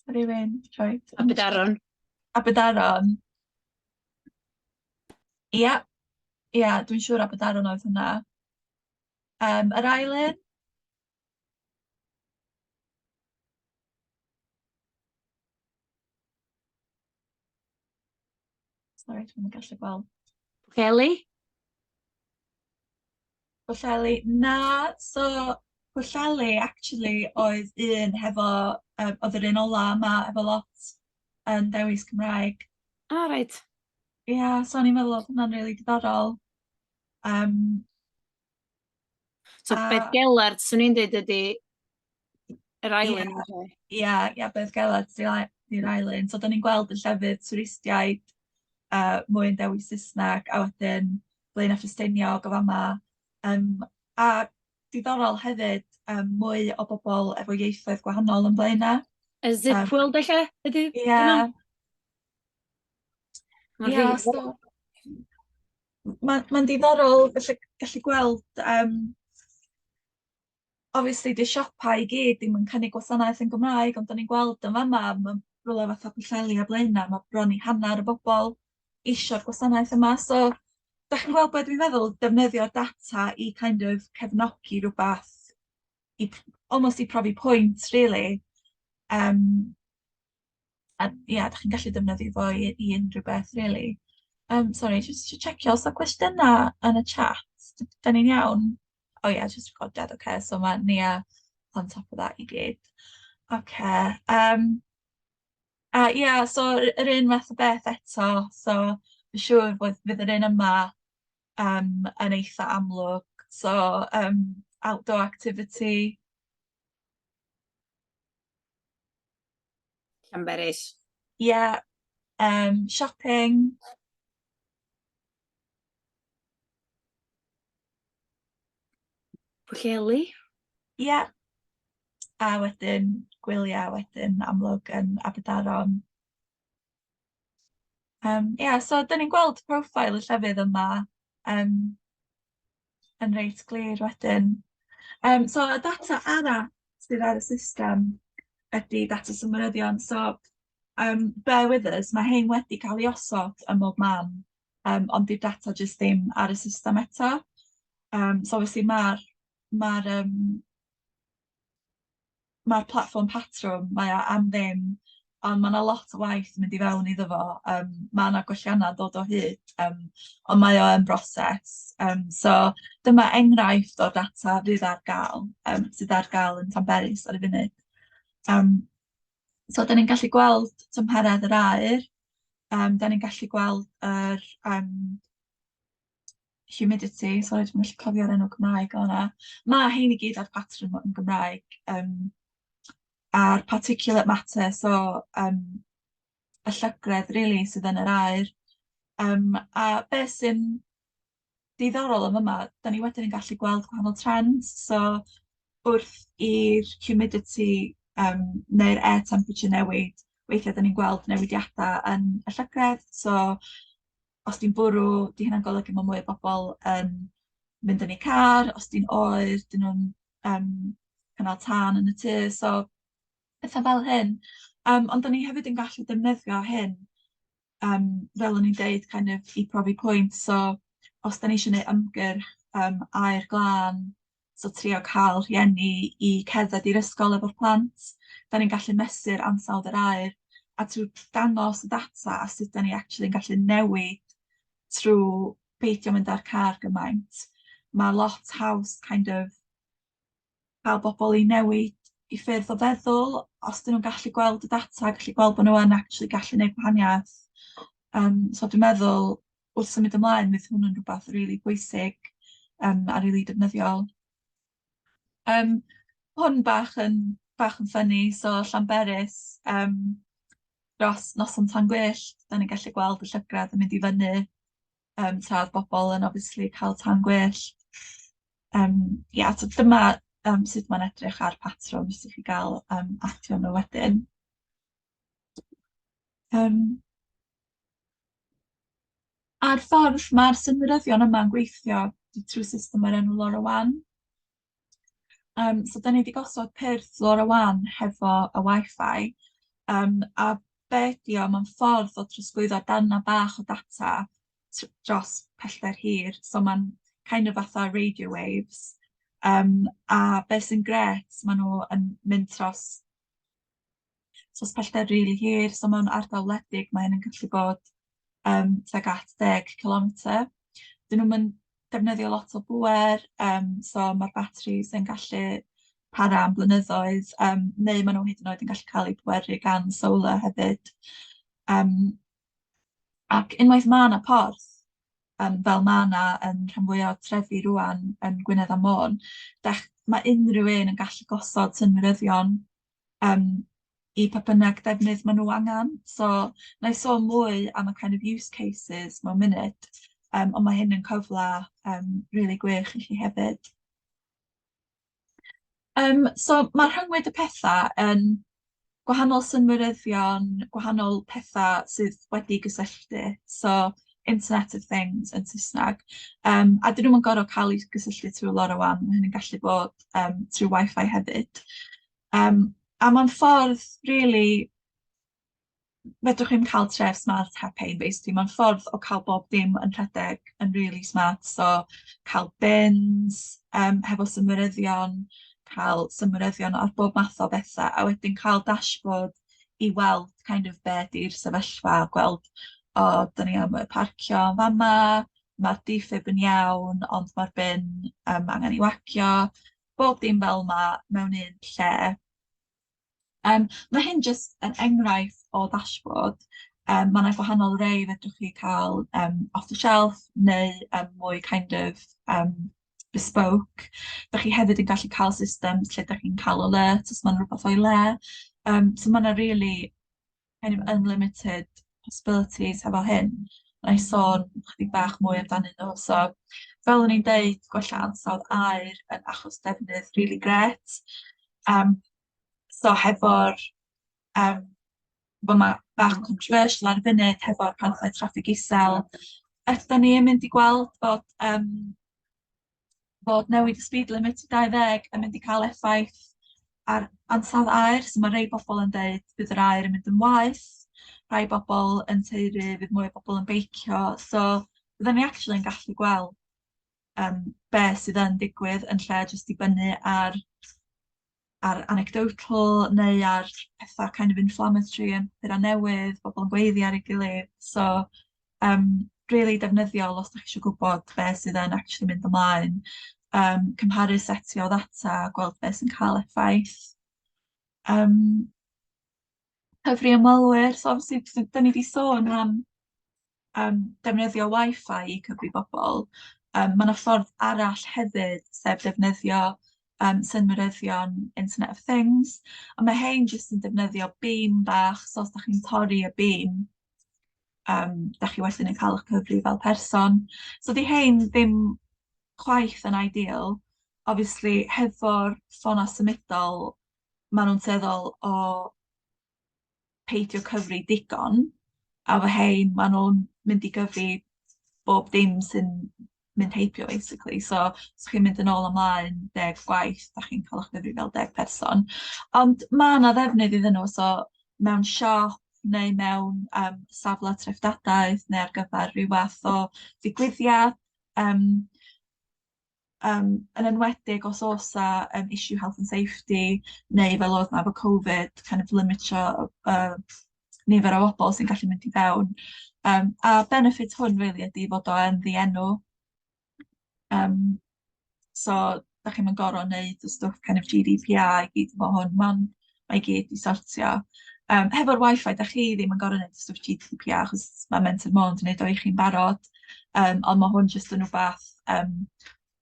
Rhywun rhoid...
Aberdaron.
Aberdaron. Ia, ia, dwi'n siŵr Aberdaron oedd hwnna. Yr ail un? Sori, dwi'm yn gallu gweld.
Pwllheli?
Pwllheli, na, so Pwllheli actually oedd un hefo, oedd yr un ola yma efo lot yn dewis Cymraeg.
Ah, reit.
Ia, so o'n i'n meddwl oedd hwnna'n rili diddorol.
So Beddgelert, 'swn i'n deud ydy yr ail un.
Ia, ia, Beddgelert 'di'r ail un. So dan ni'n gweld y llefydd twristiaid mwy yn dewis Saesneg, a wedyn Blaenau Ffestiniog o fama. A diddorol hefyd, mwy o bobl efo ieithoedd gwahanol yn Blaenau.
Y Zip World ella ydy
hwnna? Ia. Ia, so ma'n diddorol felly gallu gweld obviously 'di siopau i gyd ddim yn cynnig gwasanaeth yn Gymraeg, ond 'dan ni'n gweld yn fama ma' rywle fatha Pwllheli a Blaenau, ma' bron i hanner y bobl isio'r gwasanaeth yma. So dach chi'n gweld be dwi'n feddwl? Defnyddio'r data i kind of cefnogi rywbath, i almost i profi pwynt rili. A ia, dach chi'n gallu defnyddio fo i unrhyw beth rili. Sori, jyst isio checio, oes 'na cwestiynau yn y chat? 'Dan ni'n iawn? O ia, jyst recordiad, ocê, so ma' Nia on top of that i gyd. Ocê, a ia, so yr un math o beth eto, so fi'n siŵr bod fydd yr un yma yn eitha amlwg. So outdoor activity.
Llanberis.
Ie. Shopping.
Pwllheli.
Ie. A wedyn gwyliau wedyn amlwg yn Aberdaron. Ia, so dan ni'n gweld profile y llefydd yma yn reit glir wedyn. So y data arall sydd ar y system ydy data synwyryddion. So bear with us, mae hein wedi cael ei osod ym mob man, ond 'di'r data jyst ddim ar y system eto. So obviously mae'r platfform Patrwm, mae o am ddim, ond ma' 'na lot o waith yn mynd i fewn iddo fo. Ma' 'na gwelliannau dod o hyd, ond mae o yn broses. So dyma enghraifft o'r data fydd ar gael, sydd ar gael yn Llanberis ar y funud. So 'dan ni'n gallu gweld tymheredd yr aer, 'dan ni'n gallu gweld yr humidity, sori, dwi'm yn gallu cofio'r enw Cymraeg o hwnna. Ma' hein i gyd ar patrwm yn Gymraeg, a'r particulate matter, so y llygredd rili sydd yn yr aer. A be sy'n diddorol yn fyma, 'dan ni wedyn yn gallu gweld gwahanol trends, so wrth i'r humidity neu'r air temperature newid, weithiau 'dan ni'n gweld newidiadau yn y llygredd. So os 'di'n bwrw, 'di hynna'n golygu ma' mwy o bobl yn mynd yn eu car, os 'di'n oer, 'dyn nhw'n cynnal tân yn y tŷ, so petha fel hyn. Ond 'dan ni hefyd yn gallu defnyddio hyn, fel o'n i'n deud, kind of i profi pwynt. So os 'dan ni isio neud ymgyrch aer glân, so trio cael rhieni i cerdded i'r ysgol efo'r plant, 'dan ni'n gallu mesur ansawdd yr aer, a trwy dangos y data a sut 'dan ni actually yn gallu newid trwy beidio mynd ar car gymaint, ma' lot haws kind of cael bobl i newid eu ffyrdd o feddwl os 'dyn nhw'n gallu gweld y data, gallu gweld bod nhw yn actually gallu neud gwahaniaeth. So dwi'n meddwl wrth symud ymlaen fydd hwn yn rhywbeth rili bwysig a rili defnyddiol. Hwn bach yn funny, so Llanberis, dros noson tân gwyllt, 'dan ni'n gallu gweld y llygredd yn mynd i fyny tra o'dd bobl yn obviously cael tân gwyllt. Ia, so dyma sut ma'n edrych ar patrwm jyst i chi gael adio nhw wedyn. A'r ffordd ma'r synwyryddion yma'n gweithio 'di trwy system o'r enw LoRaWAN. So 'dan ni 'di gosod pyrth LoRaWAN hefo y Wi-Fi, a be' ydi o, ma'n ffordd o trosglwyddo darna bach o data dros pellter hir, so ma'n kind of fatha radio waves, a be' sy'n grêt, ma' nhw yn mynd dros pellter rili hir, so mewn ardal wledig mae hyn yn gallu bod tuag at 10 cilometr. 'Dyn nhw'm yn defnyddio lot o bŵer, so ma'r batris yn gallu para am blynyddoedd, neu ma' nhw hyd yn oed yn gallu cael eu pweru gan solar hefyd. Ac unwaith ma' 'na porth, fel ma' 'na yn rhan fwya o trefi rŵan yn Gwynedd a Môn, ma' unrhyw un yn gallu gosod synwyryddion i pa bynnag defnydd ma' nhw angan. So wna i sôn mwy am y kind of use cases mewn munud, ond ma' hyn yn cyfle rili gwych i chi hefyd. So ma' rhyngwyd y petha yn gwahanol synwyryddion, gwahanol petha sydd wedi gysylltu, so Internet of Things yn Saesneg, a 'dyn nhw'm yn gor'o' cael eu gysylltu trwy LoRaWAN, ma' hyn yn gallu bod trwy Wi-Fi hefyd. A ma'n ffordd rili, fedrwch chi'm cael tref smart heb hein basically, ma'n ffordd o cael bob dim yn rhedeg yn rili smart, so cael bins hefo synwyryddion, cael synwyryddion ar bob math o betha, a wedyn cael dashboard i weld kind of be' 'di'r sefyllfa, gweld, o, 'dan ni am y parcio yn fama, ma'r diffib yn iawn, ond ma'r bin angen ei wagio, bob dim fel 'ma mewn un lle. Ma' hyn jyst yn enghraifft o dashboard. Ma' 'na gwahanol rei fedrwch chi cael off the shelf neu mwy kind of bespoke. Dach chi hefyd yn gallu cael systems lle dach chi'n cael alert os ma' 'na rwbath o'i le. So ma' 'na really kind of unlimited possibilities hefo hyn. Wna i sôn chydig bach mwy amdanyn nhw. So fel o'n i'n deud, gwella ansawdd aer yn achos defnydd rili grêt. So hefo'r bo' ma' bach yn controversial ar y funud hefo'r pamffled traffig isel, ydan ni yn mynd i gweld bod Bod newid y speed limit i 20 yn mynd i cael effaith ar ansawdd aer. So ma' rei bobl yn deud bydd yr aer yn mynd yn waeth, rhai bobl yn teuru fydd mwy o bobl yn beicio. So fydden ni actually yn gallu gweld be sydd yn digwydd yn lle jyst dibynnu ar anecdotal neu ar petha kind of inflammatory yn papura newydd, bobl yn gweiddi ar ei gilydd. So really defnyddiol os dach chi isio gwybod be sydd yn actually mynd ymlaen. Cymharu setiau o ddata, gweld beth sy'n cael effaith. Cyfri ymwelwyr, so obviously 'dan ni 'di sôn am defnyddio Wi-Fi i cyfri bobl. Ma' 'na ffordd arall hefyd, sef defnyddio synwyryddion Internet of Things, a ma' hein jyst yn defnyddio beam bach, so os dach chi'n torri y beam, dach chi wedyn yn cael eich cyfri fel person. So 'di hein ddim chwaith yn ideal. Obviously hefo'r ffonau symudol, ma' nhw'n tueddol o peidio cyfri digon, a efo hein ma' nhw'n mynd i gyfri bob dim sy'n mynd heibio basically. So os chi'n mynd yn ôl ymlaen 10 gwaith, dach chi'n cael eich cyfri fel 10 person. Ond ma' 'na ddefnydd iddyn nhw, so mewn siop neu mewn safle treftadaeth neu ar gyfer ryw fath o ddigwyddiad, yn enwedig os oes 'na issue health and safety neu fel oedd 'na efo Covid, kind of limitio nifer o bobl sy'n gallu mynd i fewn. A benefit hwn really ydy fod o yn ddienw. So dach chi'm yn gorfod wneud y stwff kind of GDPR i gyd efo hwn, mae i gyd 'di sortio. Hefo'r Wi-Fi dach chi ddim yn gorfod wneud y stwff GDPR achos ma' Menter Môn 'di wneud o i chi'n barod, ond ma' hwn jyst yn rwbath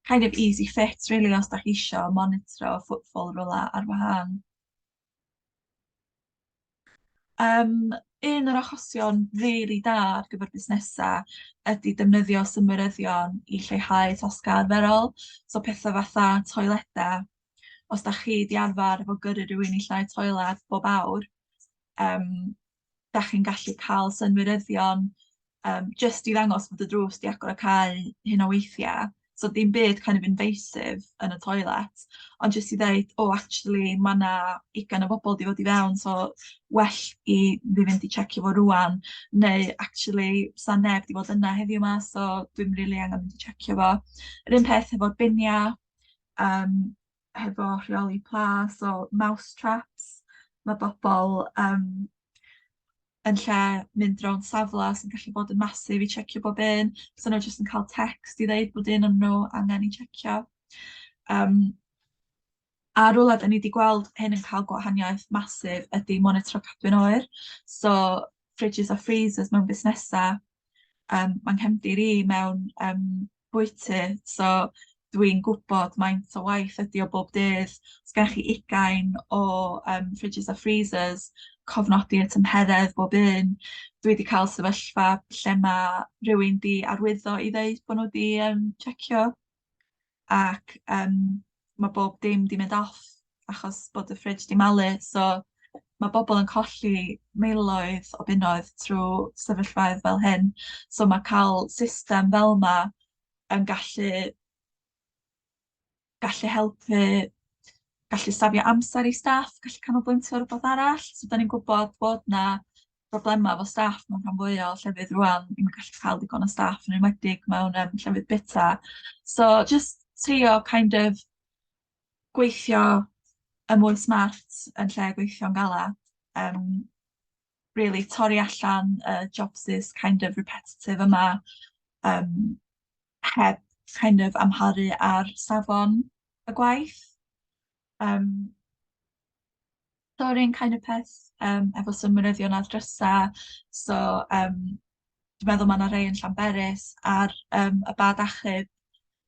kind of easy fit really os dach chi isio monitro footfall rywle ar wahân. Un o'r achosion rili da ar gyfer busnesau ydy defnyddio synwyryddion i lleihau tasgau arferol. So petha fatha toiledau, os dach chi 'di arfer efo gyrru rywun i llnau toiled bob awr, dach chi'n gallu cael synwyryddion jyst i ddangos bod y drws 'di agor a cau hyn o weithiau. So dim byd kind of invasive yn y toilet, ond jyst i ddeud, "O, actually ma' 'na 20 o bobl 'di ddod i fewn, so well i fi fynd i checio fo rŵan," neu "Actually 'sa neb 'di bod yna heddiw 'ma, so dwi'm rili angen mynd i checio fo." Yr un peth efo'r biniau, hefo rheoli pla, so mouse traps, ma' bobl yn lle mynd rownd safle sy'n gallu bod yn massive i checio bob un, so nhw jyst yn cael text i ddeud bod un ohonyn nhw angen i checio. A rywle 'dan ni 'di gweld hyn yn cael gwahaniaeth massive ydy monitro cadwyn oer. So fridges a freezers mewn busnesau. Ma'n nghefndir i mewn bwyty, so dwi'n gwybod maint o waith ydy o bob dydd. Os gennych chi 20 o fridges a freezers, cofnodi y tymheredd bob un. Dwi 'di cael sefyllfa lle ma' rywun 'di arwyddo i ddeud bo' nhw 'di checio ac ma' bob dim 'di mynd off achos bod y fridge 'di malu, so ma' bobl yn colli miloedd o bunnoedd trwy sefyllfaoedd fel hyn. So ma' cael system fel 'ma yn gallu helpu, gallu safio amser i staff, gallu canolbwyntio ar rwbath arall. So 'dan ni'n gwbod bod 'na broblema efo staff mewn rhan fwya o llefydd rŵan, ddim yn gallu cael digon o staff yn enwedig mewn llefydd bita. So jyst trio kind of gweithio yn mwy smart yn lle gweithio'n galad. Really torri allan y jobsys kind of repetitive yma heb kind of amharu ar safon y gwaith. So yr un kind of peth efo synwyryddion ar drysa, so dwi'n meddwl ma' 'na rei yn Llanberis ar y bad achub,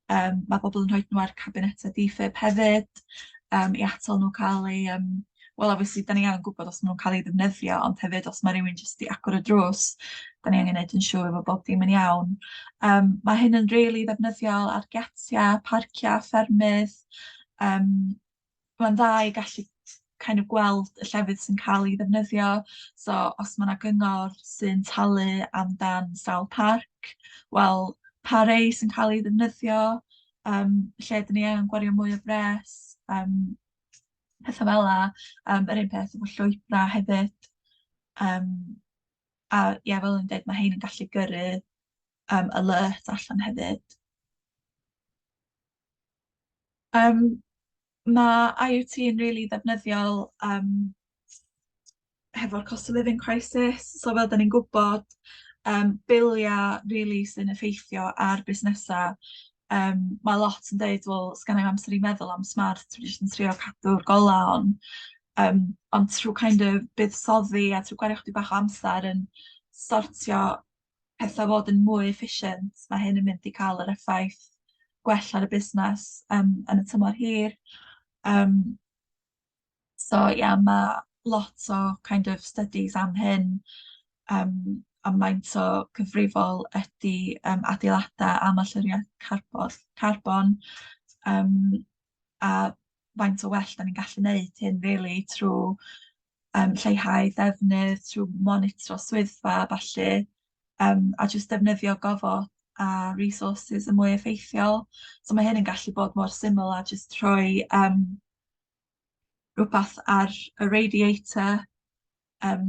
ma' bobl yn rhoid nhw ar cabinetau diffib hefyd i atal nhw cael eu wel, obviously 'dan ni angen gwybod os ma' nhw'n cael eu ddefnyddio, ond hefyd os ma' rywun jyst 'di agor y drws, 'dan ni angen neud yn siŵr fod bob dim yn iawn. Ma' hyn yn rili ddefnyddiol ar giatiau, parciau, ffermydd. Ma'n dda i gallu kind of gweld y llefydd sy'n cael eu ddefnyddio, so os ma' 'na gyngor sy'n talu amdan sawl parc, wel, pa rei sy'n cael eu ddefnyddio? Lle 'dyn ni angen gwario mwy o bres, petha fel 'a. Yr un peth efo llwybra' hefyd. A ia, fel o'n i'n deud, ma' hein yn gallu gyrru alert allan hefyd. Ma' IoT yn rili ddefnyddiol hefo'r cost of living crisis. So fel 'dan ni'n gwbod, bilia' rili sy'n effeithio ar busnesa'. Ma' lot yn deud, "Wel, sgenna i'm amser i meddwl am smart, dwi jyst yn trio cadw'r gola' on." Ond trw' kind of buddsoddi a trw' gwario chydig bach o amser yn sortio petha fod yn mwy efficient, ma' hyn yn mynd i ca'l yr effaith gwell ar y busnes yn y tymor hir. So ia, ma' lot o kind of studies am hyn, a maint o cyfrifol ydy adeilada' am allyriad carbon, a faint o well 'dan ni'n gallu neud hyn rili trw' lleihau defnydd, trw' monitro swyddfa a ballu, a jyst defnyddio gofod a resources yn mwy effeithiol. So ma' hyn yn gallu bod mor syml â jyst rhoi rwbath ar y radiator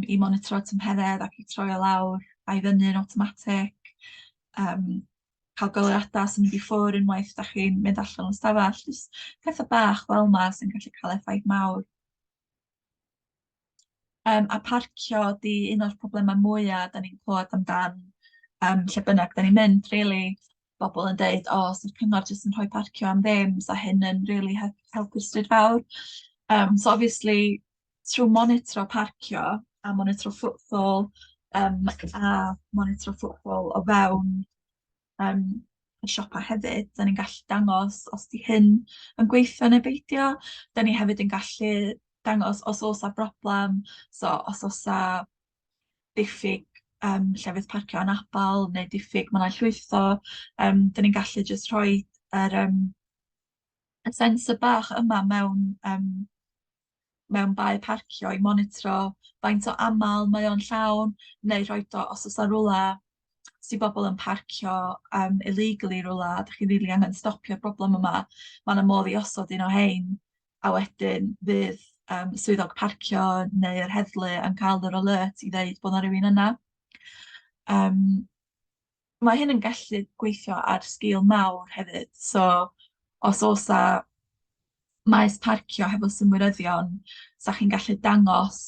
i monitro tymheredd ac i troi o lawr a'i fyny'n awtomatic, ca'l goleuada sy'n mynd i ffwr' unwaith 'dach chi'n mynd allan o'r stafell, jyst petha bach fel 'ma sy'n gallu cael effaith mawr. A parcio 'di un o'r problema mwya 'dan ni'n clywad amdan lle bynnag 'dan ni'n mynd rili, bobl yn deud, "O, os 'di'r cyngor jyst yn rhoi parcio am ddim, 'sa hyn yn rili helpu'r stryd fawr." So obviously trw' monitro parcio a monitro footfall a monitro footfall o fewn y siopa' hefyd, 'dan ni'n gallu dangos os 'di hyn yn gweithio neu beidio. 'Dan ni hefyd yn gallu dangos os o's 'a broblam, so os o's 'a diffyg llefydd parcio anabal neu diffyg mannau llwytho, 'dan ni'n gallu jyst rhoi yr y sensor bach yma mewn bae parcio i monitro faint o amal mae o'n llawn, neu rhoid o os o's 'na rwla sy bobl yn parcio illegally rwla, a 'dach chi rili angen stopio'r broblem yma, ma' 'na modd i osod un o 'hein, a wedyn fydd swyddog parcio neu'r heddlu yn cael yr alert i ddeud bo' 'na rywun yna. Ma' hyn yn gallu gweithio ar sgil mawr hefyd, so os o's 'a maes parcio hefo synwyryddion, 'sa chi'n gallu dangos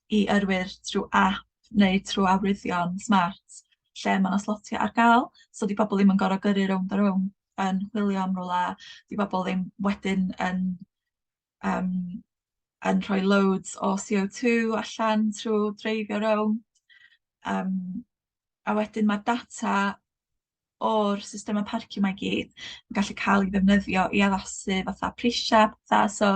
i yrwyr trw' ap neu trw' arwyddion smart lle ma' 'na slotia ar ga'l, so 'di pobl ddim yn gor'o' gyrru rownd a rownd yn chwilio am rwla, 'di bobl ddim wedyn yn rhoi loads o CO2 allan trw' dreifio rownd. A wedyn ma' data o'r systema parcio 'ma i gyd yn gallu cael ei ddefnyddio i addasu fatha prisia' petha, so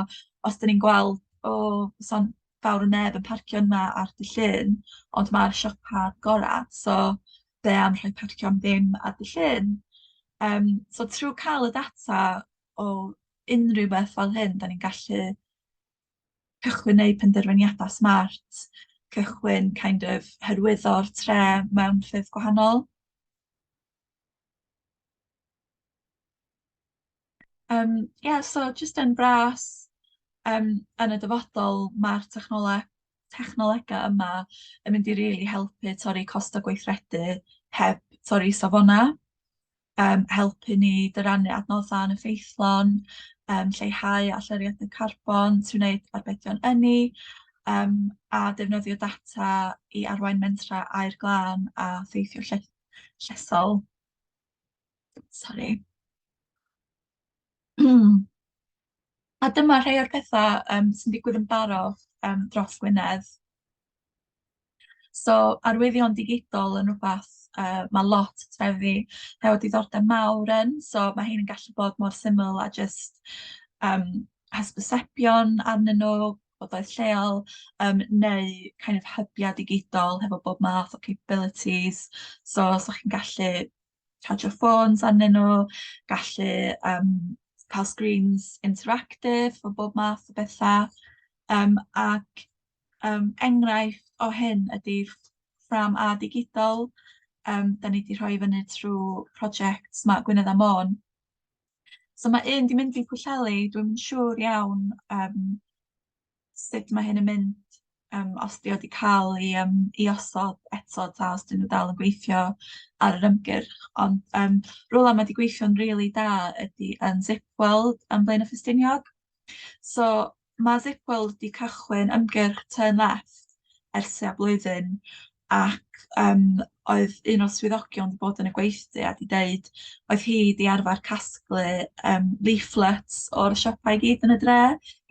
os 'dan ni'n gweld, o, do's 'na'm fawr o neb yn parcio yma ar dy' Llun, ond ma'r siopa' agorad, so be am rhoi parcio am ddim ar dy' Llun? So trw' ca'l y data o unrhyw beth fel hyn, 'dan ni'n gallu cychwyn neud penderfyniada smart, cychwyn kind of hyrwyddo'r tre mewn ffyrdd gwahanol. Ie, so jyst yn fras, yn y dyfodol ma'r technolega yma yn mynd i rili helpu torri costau gweithredu heb torri safona', helpu ni dyrannu adnoddau yn effeithlon, lleihau allyriadau carbon trwy wneud arbedion ynni, a defnyddio data i arwain mentrau aer glân a theithio llesol. Sori. A dyma rhai o'r petha' sy'n digwydd yn barod dros Gwynedd. So arwyddion digidol yn rwbath ma' lot o trefi hefo diddordeb mawr yn, so ma' hein yn gallu bod mor syml â jyst hysbysebion arnyn nhw, gwybodaeth lleol, neu kind of hybiau digidol hefo bob math o capabilities. So os 'dach chi'n gallu chargio ffôns arnyn nhw, gallu cael screens interactive o bob math o betha, ac enghraifft o hyn ydy ffrâm A digidol, 'dan ni 'di rhoi fyny trw' project Smart Gwynedd a Môn. So ma' un 'di mynd i Pwllheli, dwi'm yn siŵr iawn sut ma' hyn yn mynd, os 'di o 'di ca'l 'i osod eto ta os 'dyn nhw dal yn gweithio ar yr ymgyrch, ond rwla ma' 'di gweithio'n rili da ydy yn Zip World yn Blaenau Ffestiniog. So ma' Zip World 'di cychwyn ymgyrch Turn Left ers tua blwyddyn, ac oedd un o'r swyddogion 'di bod yn y gweithdy a 'di deud oedd hi 'di arfer casglu leaflets o'r siopau i gyd yn y dre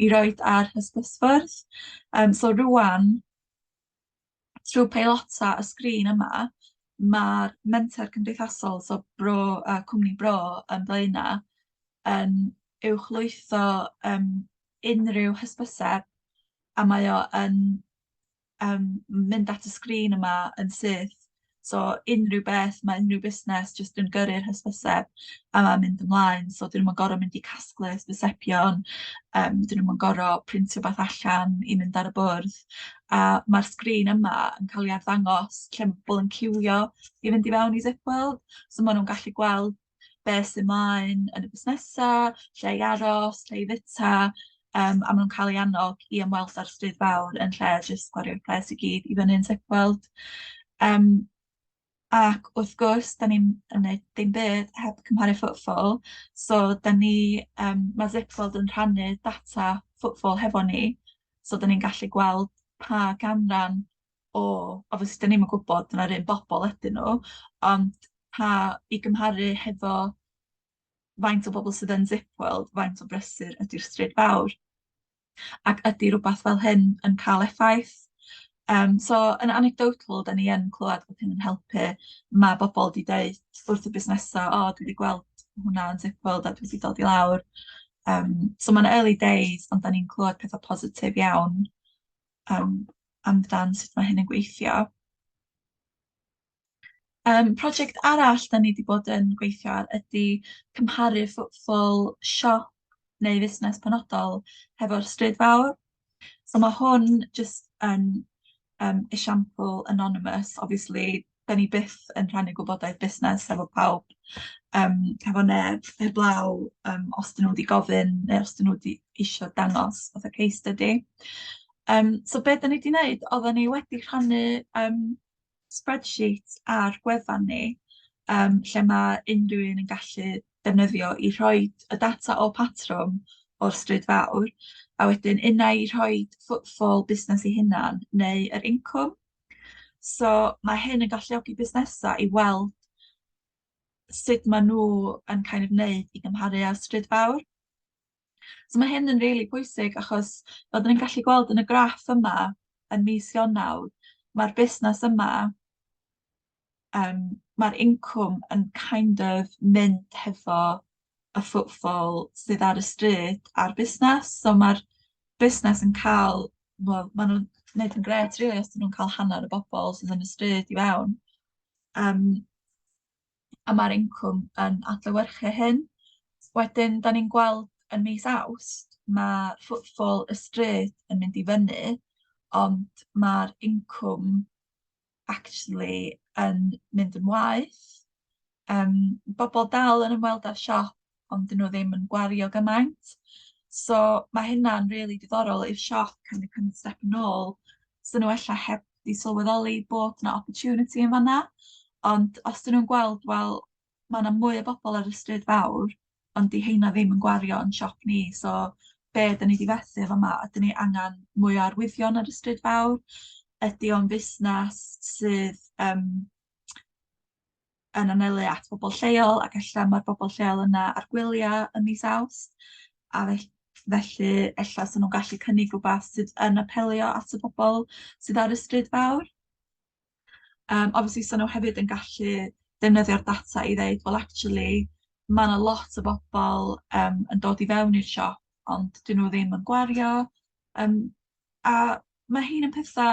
i roid ar hysbysfwrdd. So rŵan, trwy peilota y sgrin yma, ma'r menter cymdeithasol, so Bro, Cwmni Bro yn Blaenau, yn uwchlwytho unrhyw hysbyseb, a mae o yn mynd at y sgrin yma yn syth. So unrhyw beth, mae unrhyw busnes jyst yn gyrru'r hysbyseb a ma'n mynd ymlaen. So 'dyn nhw'm yn gor'o' mynd i casglu hysbysebion, 'dyn nhw'm yn gor'o' printio 'bath allan i mynd ar y bwrdd. A ma'r sgrin yma yn cael ei arddangos lle ma' pobl yn ciwio i fynd i fewn i Zip World. So ma' nhw'n gallu gweld be sy mlaen yn y busnesa', lle i aros, lle i fyta, a ma' nhw'n cael eu annog i ymweld â'r stryd fawr yn lle jyst gwario'r pres i gyd i fyny yn Zip World. Ac wrth gwrs, 'dan ni'm yn neud dim byd heb cymharu footfall, so 'dan ni ma' Zip World yn rhannu data footfall hefo ni, so 'dan ni'n gallu gweld pa ganran o, obviously 'dan ni'm yn gwybod na'r un bobl ydyn nhw, ond pa i gymharu hefo faint o bobl sydd yn Zip World, faint o brysur ydy'r stryd fawr, ac ydy rywbeth fel hyn yn cael effaith. So yn anecdotal, 'dan ni yn clywed bod hyn yn helpu. Ma' bobl 'di deud wrth y busnesau, "O, dwi 'di gweld hwnna yn Zip World a dwi 'di dod i lawr." So ma'n early days, ond 'dan ni'n clywed petha positif iawn amdan sut ma' hyn yn gweithio. Prosiect arall 'dan ni 'di bod yn gweithio ar ydy cymharu footfall siop neu fusnes penodol hefo'r stryd fawr. So ma' hwn jyst yn esiampl anonymous, obviously 'dan ni byth yn rhannu gwybodaeth busnes efo pawb, hefo neb, heblaw os 'dyn nhw 'di gofyn neu os 'dyn nhw 'di isio dangos fatha case study. So be 'dan ni 'di wneud, oeddan ni wedi rhannu spreadsheet ar gwefan ni, lle ma' unrhyw un yn gallu defnyddio i rhoid y data o patrwm o'r stryd fawr, a wedyn unai i rhoid footfall busnes eu hunan neu yr incwm. So ma' hyn yn galluogi busnesau i weld sut ma' nhw yn kind of wneud i gymharu â'r stryd fawr. So ma' hyn yn rili pwysig achos fel 'dan ni'n gallu gweld yn y graff yma yn mis Ionawr, ma'r busnes yma, ma'r incwm yn kind of mynd hefo y footfall sydd ar y stryd a'r busnes. So ma'r busnes yn cael, wel, ma' nhw'n wneud yn grêt rili os 'dyn nhw'n cael hanner y bobl sydd yn y stryd i fewn. A ma'r incwm yn adlewyrchu hyn. Wedyn 'dan ni'n gweld yn mis Awst, ma' footfall y stryd yn mynd i fyny, ond ma'r incwm actually yn mynd yn waeth. Bobl dal yn ymweld â'r siop, ond 'dyn nhw ddim yn gwario gymaint. So ma' hynna'n rili diddorol i'r siop kind of cymryd step yn ôl. 'Sa nhw ella heb 'di sylweddoli bod 'na opportunity yn fan'na, ond os 'dyn nhw'n gweld, wel, ma' 'na mwy o bobl ar y stryd fawr, ond 'di heina ddim yn gwario yn siop ni, so be 'dan ni 'di fethu yn fama? Ydyn ni angen mwy o arwyddion ar y stryd fawr? Ydy o'n fusnes sydd yn anelu at bobl lleol, ac ella ma'r bobl lleol yna ar gwyliau yn mis Awst, a felly ella 'sen nhw'n gallu cynnig rywbeth sydd yn apelio at y bobl sydd ar y stryd fawr. Obviously 'sen nhw hefyd yn gallu defnyddio'r data i ddeud, well, actually ma' 'na lot o bobl yn dod i fewn i'r siop, ond 'dyn nhw ddim yn gwario. A ma' hein yn petha,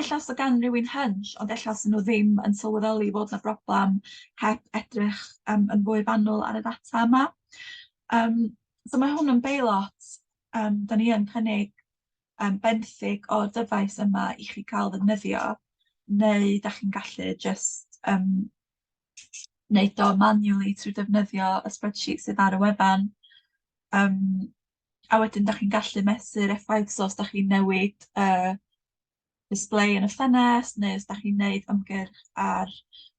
ella os o' gan rywun hunch, ond ella 'sen nhw ddim yn sylweddoli fod 'na broblam heb edrych yn fwy fanwl ar y data yma. So mae hwn yn beilot, 'dan ni yn cynnig benthyg o'r dyfais yma i chi cael ddefnyddio, neu dach chi'n gallu jyst Wneud o manually trwy defnyddio y spreadsheet sydd ar y wefan. A wedyn dach chi'n gallu mesur effaith, so os dach chi'n newid y display yn y ffenest neu os dach chi'n neud ymgyrch ar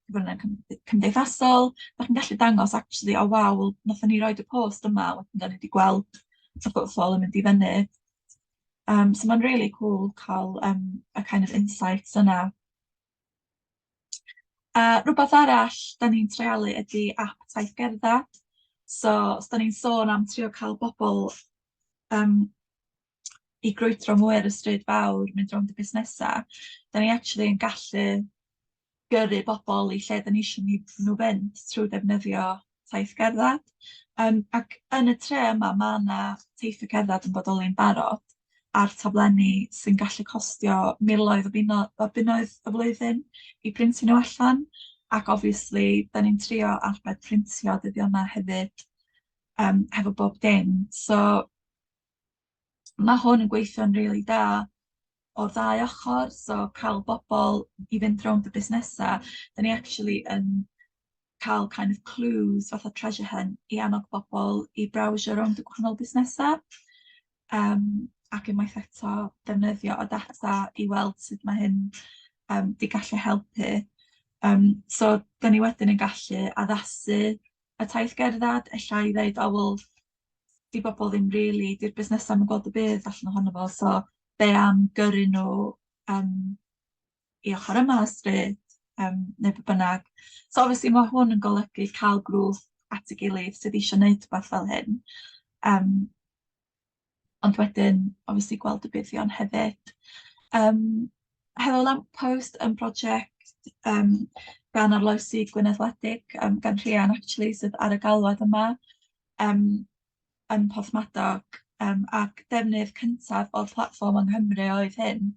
cyfryngau cymdeithasol, dach chi'n gallu dangos actually, "O waw, wel nathon ni roid y post yma, wedyn 'dan ni 'di gweld y footfall yn mynd i fyny." So ma'n really cool cael y kind of insights yna. A rwbath arall 'dan ni'n treialu ydi ap Taith Gerddad. So os 'dan ni'n sôn am trio cael bobl i grwydro mwy ar y stryd fawr, mynd rownd y busnesa', 'dan ni actually yn gallu gyrru bobl i lle 'dan ni isio nhw fynd trwy defnyddio taith gerddad. Ac yn y tre yma ma' 'na teithiau cerddad yn bodoli yn barod ar taflenni sy'n gallu costio miloedd o bunnoedd y flwyddyn i printio nhw allan, ac obviously 'dan ni'n trio arbed printio dyddia' yma hefyd hefo bob dim. So ma' hwn yn gweithio'n rili da o'r ddau ochr, so cael bobl i fynd rownd y busnesa', 'dan ni actually yn cael kind of clues fatha treasure hunt i annog bobl i browsio rownd y gwahanol busnesa'. Ac unwaith eto defnyddio y data i weld sut ma' hyn 'di gallu helpu. So 'dan ni wedyn yn gallu addasu y taith gerddad, ella i ddeud, "O wel, 'di bobl ddim rili, 'di'r busnesau ddim yn gweld y budd allan ohono fo, so be am gyrru nhw i ochr yma y stryd?" Neu be bynnag. So obviously ma' hwn yn golygu cael grŵp at ei gilydd sydd isio neud rhywbeth fel hyn. Ond wedyn obviously gweld y buddion hefyd. Helo Lamppost yn prosiect gan Arloesi Gwynedd Wledig, gan Rhian actually sydd ar y galwad yma yn Porthmadog, ac defnydd cyntaf o'r platfform yng Nghymru oedd hyn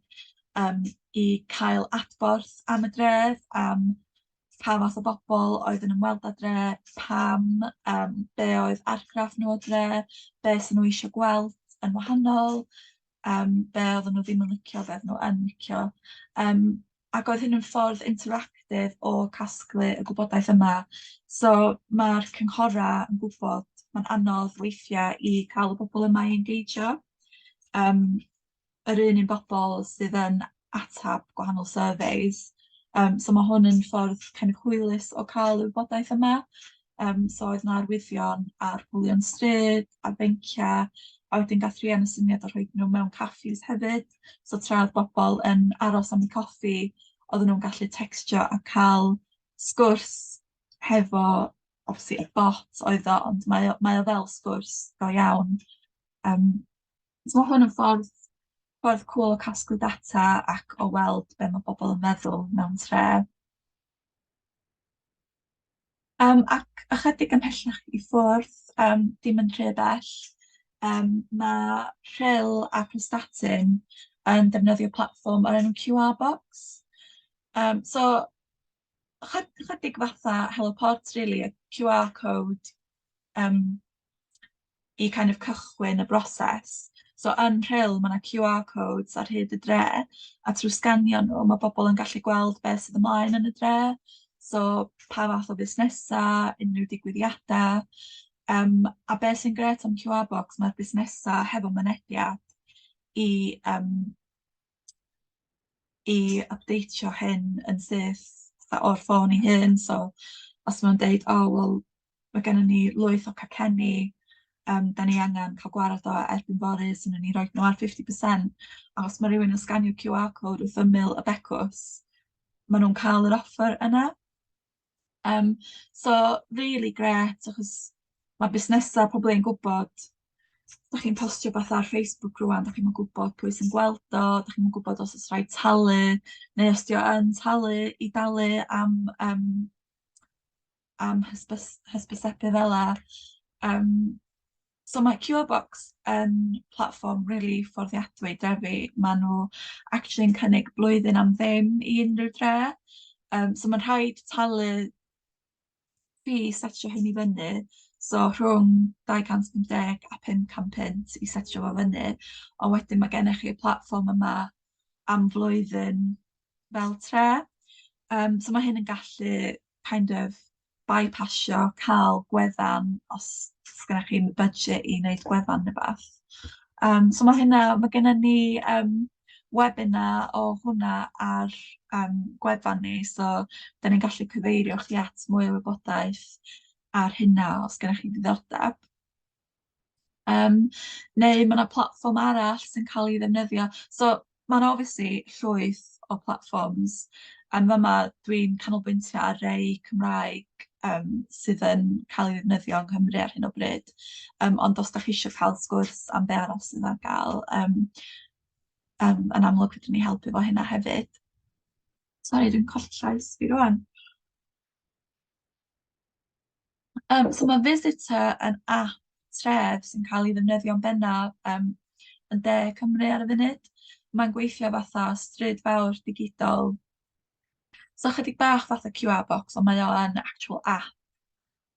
i cael adborth am y dref, am pa fath o bobl oedd yn ymweld â dre, pam, be oedd argraff nhw o dre, be sy'n nhw eisiau gweld yn wahanol, be oedden nhw ddim yn licio, be oedden nhw yn licio. Ac oedd hyn yn ffordd interactive o casglu y gwybodaeth yma. So ma'r cynghorau yn gwybod mae'n anodd weithiau i cael y bobl yma i engageio. Yr un bobl sydd yn atab gwahanol surveys. So ma' hwn yn ffordd kind of hwylus o cael y wybodaeth yma. So oedd 'na arwyddion ar polion stryd, ar benciau, a wedyn gath Rhian y syniad o rhoi nhw mewn caffis hefyd. So tra oedd bobl yn aros am eu coffi, oedden nhw'n gallu tecstio a cael sgwrs hefo, obviously, y bot oedd o, ond mae o fel sgwrs go iawn. So ma' hwn yn ffordd cŵl o casglu data ac o weld be ma' bobl yn meddwl mewn tre. Ac ychydig ymhellach i ffwrdd, dim yn rhy bell, ma' Rhyl a Prestatyn yn defnyddio platfform o'r enw QR Box. So chydig fatha Helo Port really, y QR code i kind of cychwyn y broses. So yn Rhyl ma' 'na QR codes ar hyd y dre, a trwy sganio nhw ma' bobl yn gallu gweld beth sydd ymlaen yn y dre. So pa fath o busnesa', unrhyw digwyddiada', a be sy'n grêt am QR Box, ma'r busnesa' hefo mynediad i updateio hyn yn syth fatha o'r ffôn ei hun. So os ma' nhw'n deud, "O wel, ma' gennyn ni lwyth o cacenni, 'dan ni angen cael gwared o erbyn fory, so wnawn ni roid nhw ar 50%." A os ma' rywun yn sganio QR code wrth ymyl y becws, ma' nhw'n cael yr offer yna. So rili grêt, achos ma' busnesau probably yn gwbod, dach chi'n postio rwbath ar Facebook rŵan, dach chi'm yn gwbod pwy sy'n gweld o, dach chi'm yn gwbod os o's rhaid talu, neu os 'di o yn talu i dalu am hysbysebu fela. So ma' QR Box yn platfform rili fforddiadwy i drefi. Ma' nhw actually yn cynnig blwyddyn am ddim i unrhyw dre. So ma'n rhaid talu fee i setio hyn i fyny, so rhwng 250 a £500 i setio fo fyny, ond wedyn ma' gennych chi y platfform yma am flwyddyn fel tre. So ma' hyn yn gallu kind of bypassio cael gwefan os sgynnoch chi'm budget i wneud gwefan neu wbath. So ma' hynna, ma' gynnon ni webinar o hwnna ar gwefan ni, so 'dan ni'n gallu cyfeirio chi at mwy o wybodaeth ar hynna os gennych chi ddiddordeb. Neu ma' 'na platfform arall sy'n cael ei ddefnyddio. So ma' 'na obviously llwyth o platforms, a yn fama dwi'n canolbwyntio ar rei Cymraeg sydd yn cael ei ddefnyddio yng Nghymru ar hyn o bryd. Ond os dach chi isio cael sgwrs am be arall sydd ar gael, yn amlwg fedrwn ni helpu efo hynna hefyd. Sori, dwi'n colli llais fi rŵan. So ma' Visitor yn app tref sy'n cael ei ddefnyddio'n bennaf yn De Cymru ar y funud. Mae'n gweithio fatha stryd fawr digidol. So chydig bach fatha QR box, ond mae o yn actual app.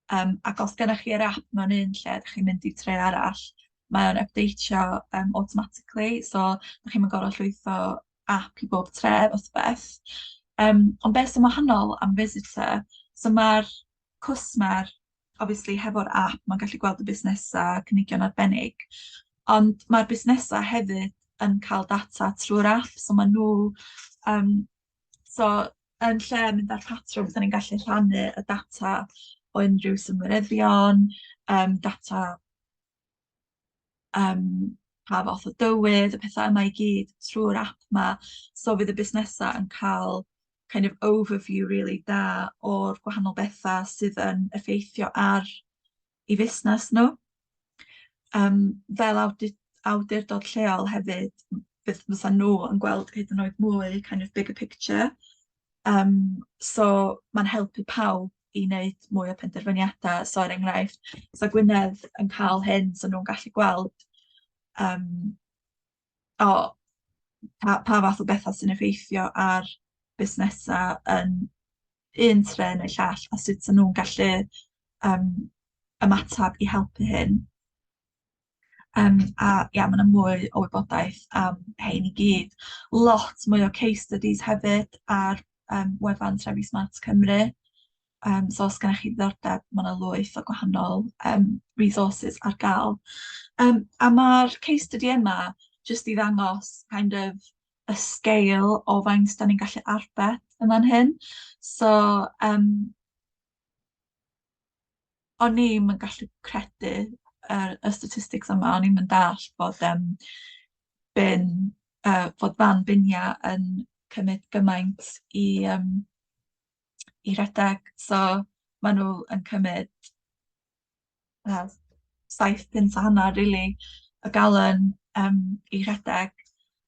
Ac os gennych chi'r app mewn un lle, dach chi'n mynd i tre arall, mae o'n updateio automatically, so dach chi'm yn gorfod llwytho app i bob tre fath o beth. Ond beth sy'n wahanol am Visitor, so ma'r cwsmer obviously hefo'r app mae'n gallu gweld y busnesau, cynigion arbennig, ond mae'r busnesau hefyd yn cael data trwy'r app, so maen nhw, so yn lle mynd â'r patrwm, dan ni'n gallu rhannu y data o unrhyw synwyryddion, data pa fath o dywydd, y pethau yma i gyd trwy'r app 'ma. So fydd y busnesau yn cael kind of overview rili da o'r gwahanol bethau sydd yn effeithio ar eu fusnes nhw. Fel awdurdod lleol hefyd, fysa nhw yn gweld hyd yn oed mwy kind of bigger picture. So ma'n helpu pawb i wneud mwy o penderfyniadau. So er enghraifft, 'sa Gwynedd yn cael hyn, 'sa nhw'n gallu gweld o pa fath o bethau sy'n effeithio ar busnesau yn un tre neu llall, a sut 'sa nhw'n gallu ymateb i helpu hyn. A ia, ma' 'na mwy o wybodaeth am rhein i gyd. Lot mwy o case studies hefyd ar wefan Trefi Smart Cymru. So os gennych chi ddiddordeb, ma' 'na lwyth o gwahanol resources ar gael. A ma'r case study yma jyst i ddangos kind of y scale o faint 'dan ni'n gallu arbed yn fan hyn. So o'n i'm yn gallu credu y statistics yma, o'n i'm yn dallt bod bin bod fan biniau yn cymryd gymaint i redeg. So maen nhw yn cymryd 7.5 punt rili y galen i rhedeg,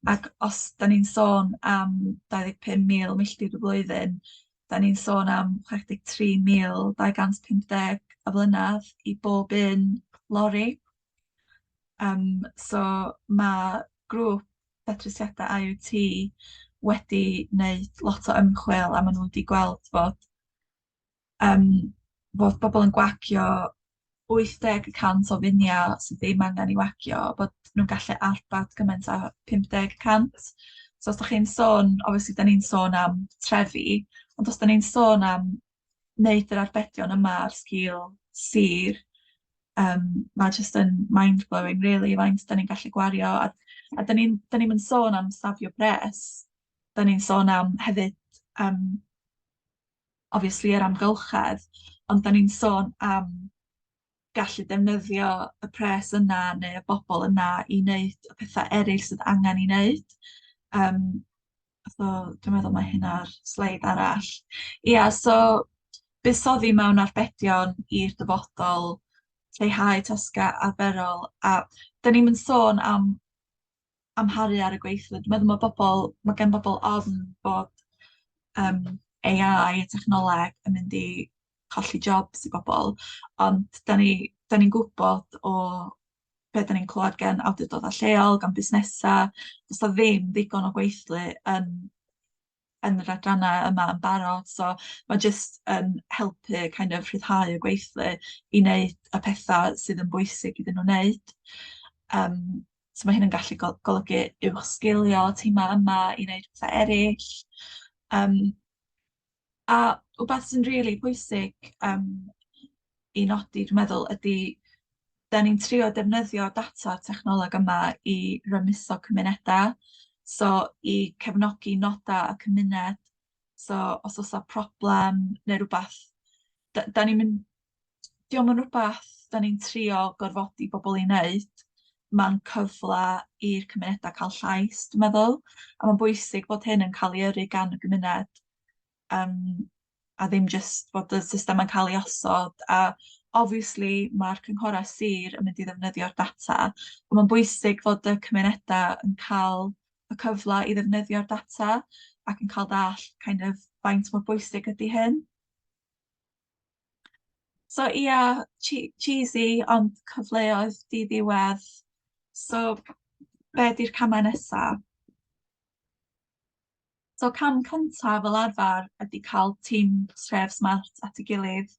ac os 'dan ni'n sôn am 25,000 milltir y flwyddyn, 'dan ni'n sôn am 63,250 y flynedd i bob un lori. So ma' grŵp datrysiadau IoT wedi wneud lot o ymchwil a maen nhw wedi gweld fod bobl yn gwagio 80% o finiau sydd ddim angen i wagio, bod nhw'n gallu arbed gymaint â 50%. So os dach chi'n sôn, obviously 'dan ni'n sôn am trefi, ond os 'dan ni'n sôn am wneud yr arbedion yma ar sgil sir, ma' jyst yn mind-blowing rili faint 'dan ni'n gallu gwario, a 'dan ni'm yn sôn am safio pres, 'dan ni'n sôn am hefyd obviously yr amgylchedd, ond 'dan ni'n sôn am gallu defnyddio y pres yna neu y bobl yna i wneud y pethau eraill sydd angen i wneud. So dwi'n meddwl mae hynna'r sleid arall. Ia, so buddsoddi mewn arbedion i'r dyfodol, lleihau tasgau arferol, a 'dan ni'm yn sôn am amharu ar y gweithlu. Dwi'n meddwl ma' gen bobl ofn bod AI a technoleg yn mynd i colli jobs i bobl, ond 'dan ni'n gwybod o be 'dan ni'n clywed gen awdurdodau lleol, gan busnesau, does 'na ddim ddigon o gweithlu yn yr adrannau yma yn barod, so ma' jyst yn helpu kind of rhyddhau y gweithlu i wneud y pethau sydd yn bwysig iddyn nhw wneud. So ma' hyn yn gallu golygu uwchsgilio timau yma i wneud pethau eraill. A wbath sy'n rili pwysig i nodi dwi'n meddwl ydi 'dan ni'n trio defnyddio data technoleg yma i rymuso cymuneda, so i cefnogi noda' y cymuned, so os o's 'a problem ne' rwbath 'dan ni'm yn 'di o'm yn rwbath 'dan ni'n trio gorfodi bobol i neud, ma'n cyfla i'r cymuneda ca'l llais dwi'n meddwl, a ma'n bwysig bod hyn yn ca'l 'i yrru gan y gymuned a ddim jyst bod y systema'n ca'l 'i osod a obviously ma'r cynghora' sir yn mynd i ddefnyddio'r data, on' ma'n bwysig fod y cymuneda yn ca'l y cyfla i ddefnyddio'r data ac yn ca'l dall kind of faint mor bwysig ydi hyn. So ia, cheesy ond cyfleoedd diddiwedd. So be' 'di'r camau nesa? So cam cynta fel arfar ydi ca'l tîm Tref Smart at ei gilydd,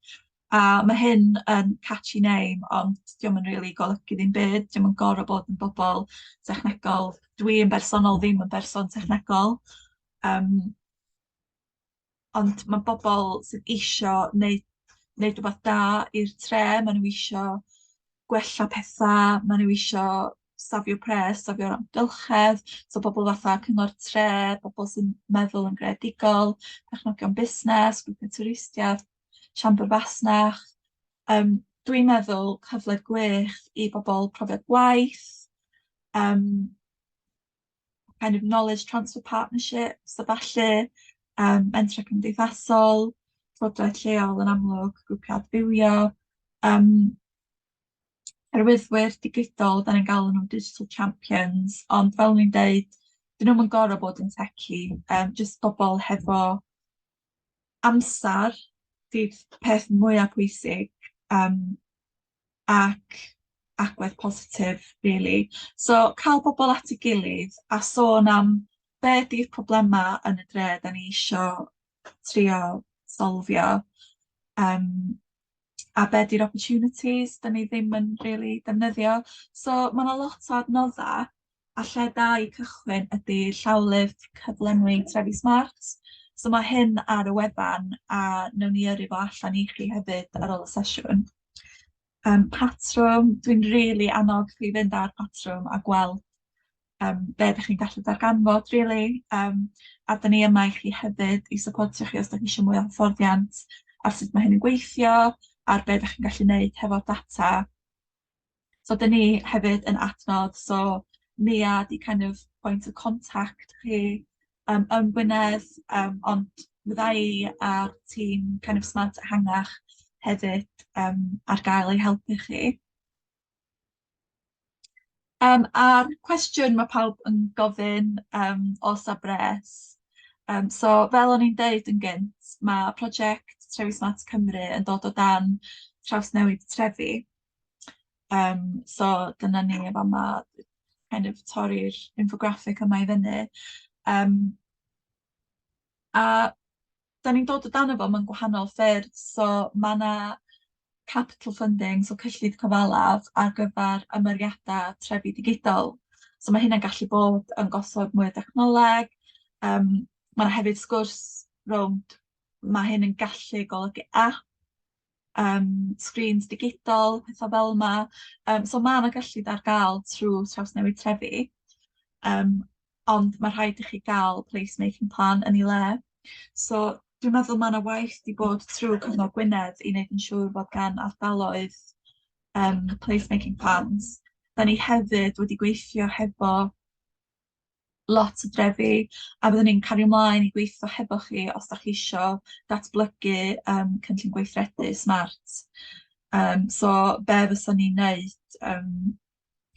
a ma' hyn yn catchy name ond 'di o'm yn rili golygu ddim byd, 'di o'm yn gor'o' bod yn bobol technegol. Dwi yn bersonol ddim yn berson technegol, ond ma' bobol sydd isio neud neud rwbath da i'r tre, ma' nhw isio gwella petha, ma' nhw isio safio pres, safio'r amgylchedd, so bobol fatha Cyngor Tre, bobol sy'n meddwl yn greadigol, perchnogion busnes, grwpiau twristiaeth, siambr fasnach. Dwi'n meddwl cyfle gwych i bobol profiad gwaith, kind of knowledge transfer partnerships a ballu, mentrau cymdeithasol, llywodraeth lleol yn amlwg, grwpiau adfywio, hyrwyddwyr digidol, 'dan ni'n galw nhw'n digital champions, ond fel o'n i'n deud, 'dyn nhw'm yn gor'o' bod yn techy, jyst bobol hefo amsar 'di'r peth mwya pwysig, ac agwedd positif rili. So ca'l bobol at 'i gilydd a sôn am be' 'di'r problema yn y dre 'dan ni isio trio solfio, a be' 'di'r opportunities 'dan ni ddim yn rili defnyddio. So ma' 'na lot o adnodda' a lle da i cychwyn ydi llawlyfr cyflenwi Trefi Smart. So ma' hyn ar y wefan a newn ni yrru fo allan i chi hefyd ar ôl y sesiwn. Patrwm, dwi'n rili annog chi fynd ar patrwm a gweld be' 'dach chi'n gallu darganfod rili, a 'dan ni yma i chi hefyd i syportio chi os 'dach chi isio mwy o hyfforddiant ar sut ma' hyn yn gweithio, ar be' 'dach chi'n gallu neud hefo'r data. So 'dan ni hefyd yn adnodd, so Nia 'di kind of point of contact chi yn Gwynedd, ond fydda i a'r tîm kind of Smart ehangach hefyd ar gael i helpu chi. A'r cwestiwn ma' pawb yn gofyn, oes 'na bres? So fel o'n i'n deud yn gynt, ma' prosiect Trefi Smart Cymru yn dod o dan Trawsnewid Trefi. So dyna ni yn fama, kind of torri'r infographic yma i fyny. A 'dan ni'n dod o dan fo mewn gwahanol ffyrdd, so ma' 'na capital funding, so cyllid cyfalaf ar gyfar ymyriada trefi digidol. So ma' hynna'n gallu bod yn gosod mwy o dechnoleg, ma' 'na hefyd sgwrs rownd ma' hyn yn gallu golygu app, screens digidol, petha fel 'ma. So ma' 'na gyllid ar ga'l trw Trawsnewid Trefi, ond ma' rhaid i chi ga'l placemaking plan yn 'i le. So dwi'n meddwl ma' 'na waith 'di bod trw Cyngor Gwynedd i neud yn siŵr fod gan ardaloedd placemaking plans. 'Dan ni hefyd wedi gweithio hefo lot o drefi, a fyddwn ni'n cario mlaen i gweithio hefo chi os 'dach chi isio datblygu cynllun gweithredu smart. So be' fyswn ni'n neud,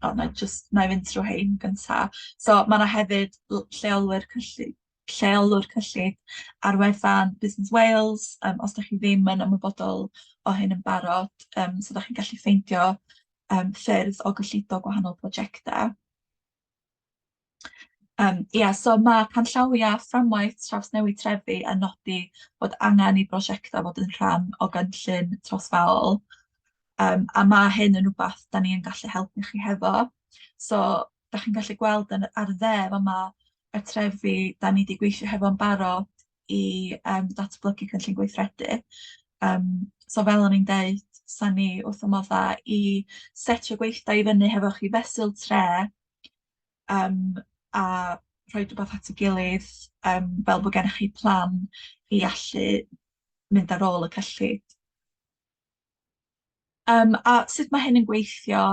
o 'nai jyst 'nai fynd trw hein gynta. So ma' 'na hefyd lleolwyr cyllid, lleolwr cyllid ar wefan Business Wales, os 'dach chi ddim yn ymwybodol o hyn yn barod, so 'dach chi'n gallu ffeindio ffyrdd o gyllido gwahanol projecta. Ia, so ma' canllawia fframwaith Trawsnewid Trefi yn nodi bod angen i brosiectau fod yn rhan o gynllun trosfwaol, a ma' hyn yn rwbath 'dan ni yn gallu helpu chi hefo. So 'dach chi'n gallu gweld yn ar y dde fama y trefi 'dan ni 'di gweithio hefo'n barod. i yym datblygu cynllun gweithredu. Yym so fel o'n i'n deud, 'sa ni wrth 'y modda i setio gweithdai i fyny hefo chi fesul tre yym a rhoid rwbath at ei gilydd yym fel bod gennych chi plan i allu mynd ar ôl y cyllid. Yym a sut ma' hyn yn gweithio?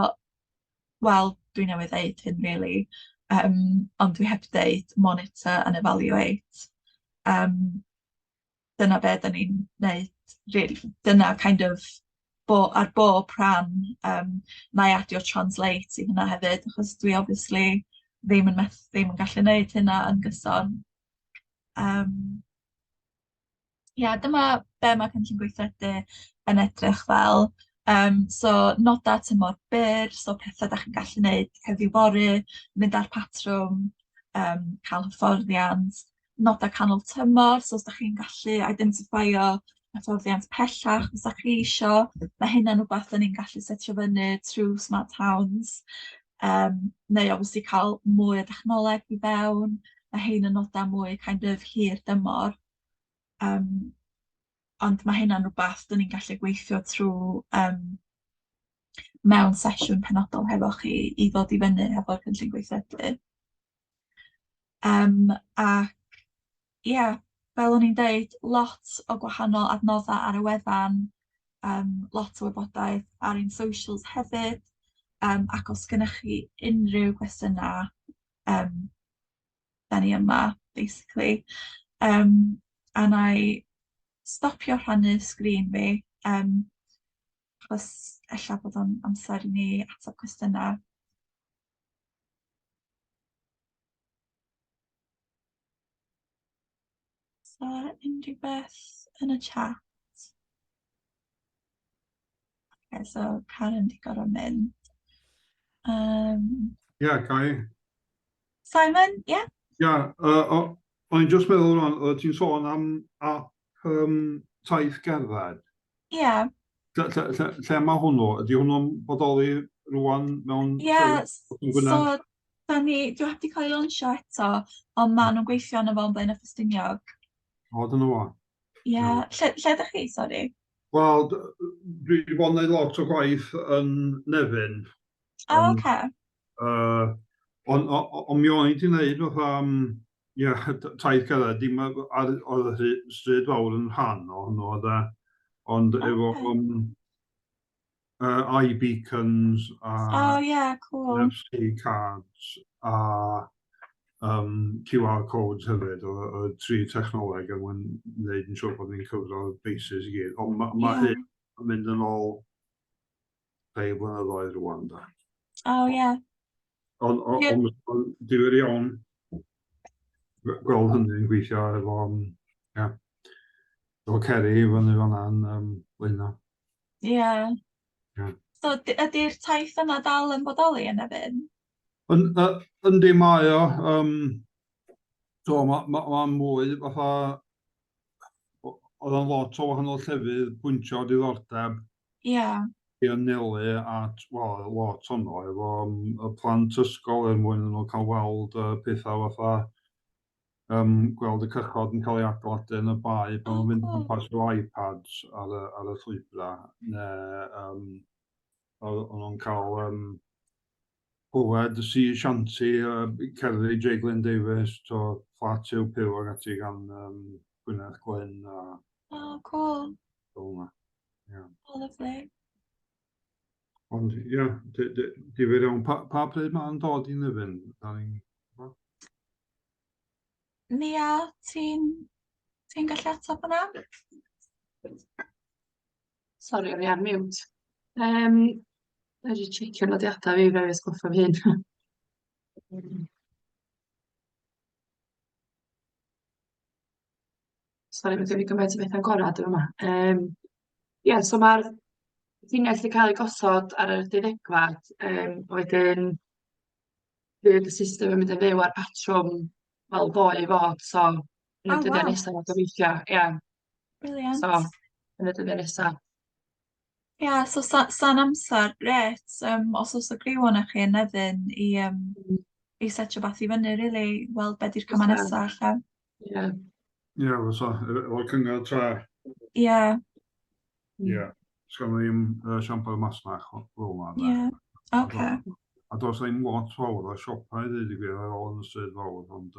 Wel, dwi newydd ddeud hyn rili, yym ond dwi heb deud monitor and evaluate. Yym dyna be 'dan ni'n wneud rili, dyna kind of bo- ar bob rhan, yym wna i adio translate i hynna hefyd achos dwi obviously ddim yn meth- ddim yn gallu wneud hynna yn gyson. Yym. Ia, dyma be ma' cynllun gweithredu yn edrych fel. Yym so nodau tymor byr, so petha dach chi'n gallu neud heddiw fory, mynd ar patrwm, yym cael hyfforddiant. Nodau canol tymor, so os dach chi'n gallu identifio hyfforddiant pellach fysa chi isio, ma' hynna'n wbath 'dan ni'n gallu setio fyny trwy Smart Towns. Yym neu obviously cael mwy o dechnoleg i fewn, ma' hein yn nodau mwy kind of hir dymor. Yym ond ma' hynna'n rwbath 'dan ni'n gallu gweithio trw yym mewn sesiwn penodol hefo chi i ddod i fyny hefo'r cynllun gweithredu. Yym ac ia, fel o'n i'n deud, lot o gwahanol adnodda' ar y wefan, yym lot o wybodaeth ar ein socials hefyd, yym ac os gynnoch chi unrhyw gwestiyna' yym 'dan ni yma basically. Yym a wna i stopio rhannu sgrin fi yym achos ella bod o'n amser i ni ateb cwestiynau. Oes 'na unrhyw beth yn y chat? Ocê, so Karen 'di gorfod mynd. Yym...
Ia, ga i?
Simon, ie?
Ia, yy o- o'n i'n jyst meddwl rŵan, oeddet ti'n sôn am ap yym taith gerdded.
Ia.
Lle lle lle lle ma' hwnnw? Ydy hwnnw'n bodoli rŵan mewn...
Ie, so da ni, dwi heb 'di cael ei lawnsio eto, ond maen nhw'n gweithio arno fo yn Blaenau Ffestiniog.
O, dyna fo.
Ie, lle lle ydach chi, sori?
Wel, dwi wedi bod yn gwneud lot o gwaith yn Nefyn.
O, oce.
Yy, ond o- ond mi o'n i 'di wneud fatha yym ia taith gerdded, dim ar oedd y stryd fawr yn rhan o hwnnw de, ond efo yym yy iBeacons a...
O ie, cŵl.
NFC cards a yym QR codes hefyd, oedd oedd tri technoleg er mwyn wneud yn siŵr bod ni'n cyfro'r bases i gyd. Ond ma' ma' hyn yn mynd yn ôl rhai blynyddoedd rŵan de.
O ie.
Ond ond ond difyr iawn gweld hynny'n gweithio efo ia, efo Ceri i fyny fan'na yn yym Blaenau.
Ie. Ie. So ydy'r taith yna dal yn bodoli yn Nefyn?
Yn, uh, yndi mae o. Um, so mae ma, ma mwy fatha... Oedd o'n lot o wahanol llefydd pwyntio diddordeb.
Ie. Yeah.
I anelu at, wel, lot ono efo um, y plant ysgol er mwyn nhw cael weld uh, pethau fatha um, gweld y cychod yn cael ei adeiladu yn y bae pan oh, nhw'n mynd o gwmpas efo iPads ar y, ar y llwybrau, neu um, o'n nhw'n cael um, clywed y sea shanty, uh, cerddi J Glyn Davies, to Fflat Huw Puw ac ati gan um, Gwyneth Glyn a...
Oh, cool.
Fel yna. Yeah.
Oh, lovely.
Ond ie, yeah, difyr iawn. Pa, pa pryd mae'n dod i Nefyn? Da ni'n...
Nia, ti'n ti gallu ateb hwnna?
Sori, o'n i ar mute. Um, na i checio nodiadau fi fe atgoffa fi hyn. Sori, mae gen i gymaint o bethau'n gorau yn yma. Um, ie, so mae'r llinell wedi cael ei gosod ar y deuddegfad, um, wedyn fydd y system yn mynd yn fyw ar patrwm fel ddoe i fod, so yn y
Oh,
dyddiau
waw.
nesaf gobeithio, ie.
Brilliant.
So, yn y dyddiau nesaf.
Ia, yeah, so sa, sa'n amser grêt, um, os oes y griw o'na chi yn Nefyn i, um, i setio beth i fyny, really, weld be di'r camau nesaf, ella.
Ie.
Ie, yeah, fysa, efo'r cyngor tre.
Ie. Yeah.
Ie. Yeah. Sgan ddim siamper masnach fel yna.
Ie, yeah. oce. Okay.
A does ddim lot fawr o siopau i ddweud y gwir ar ôl yn y stryd fawr, ond...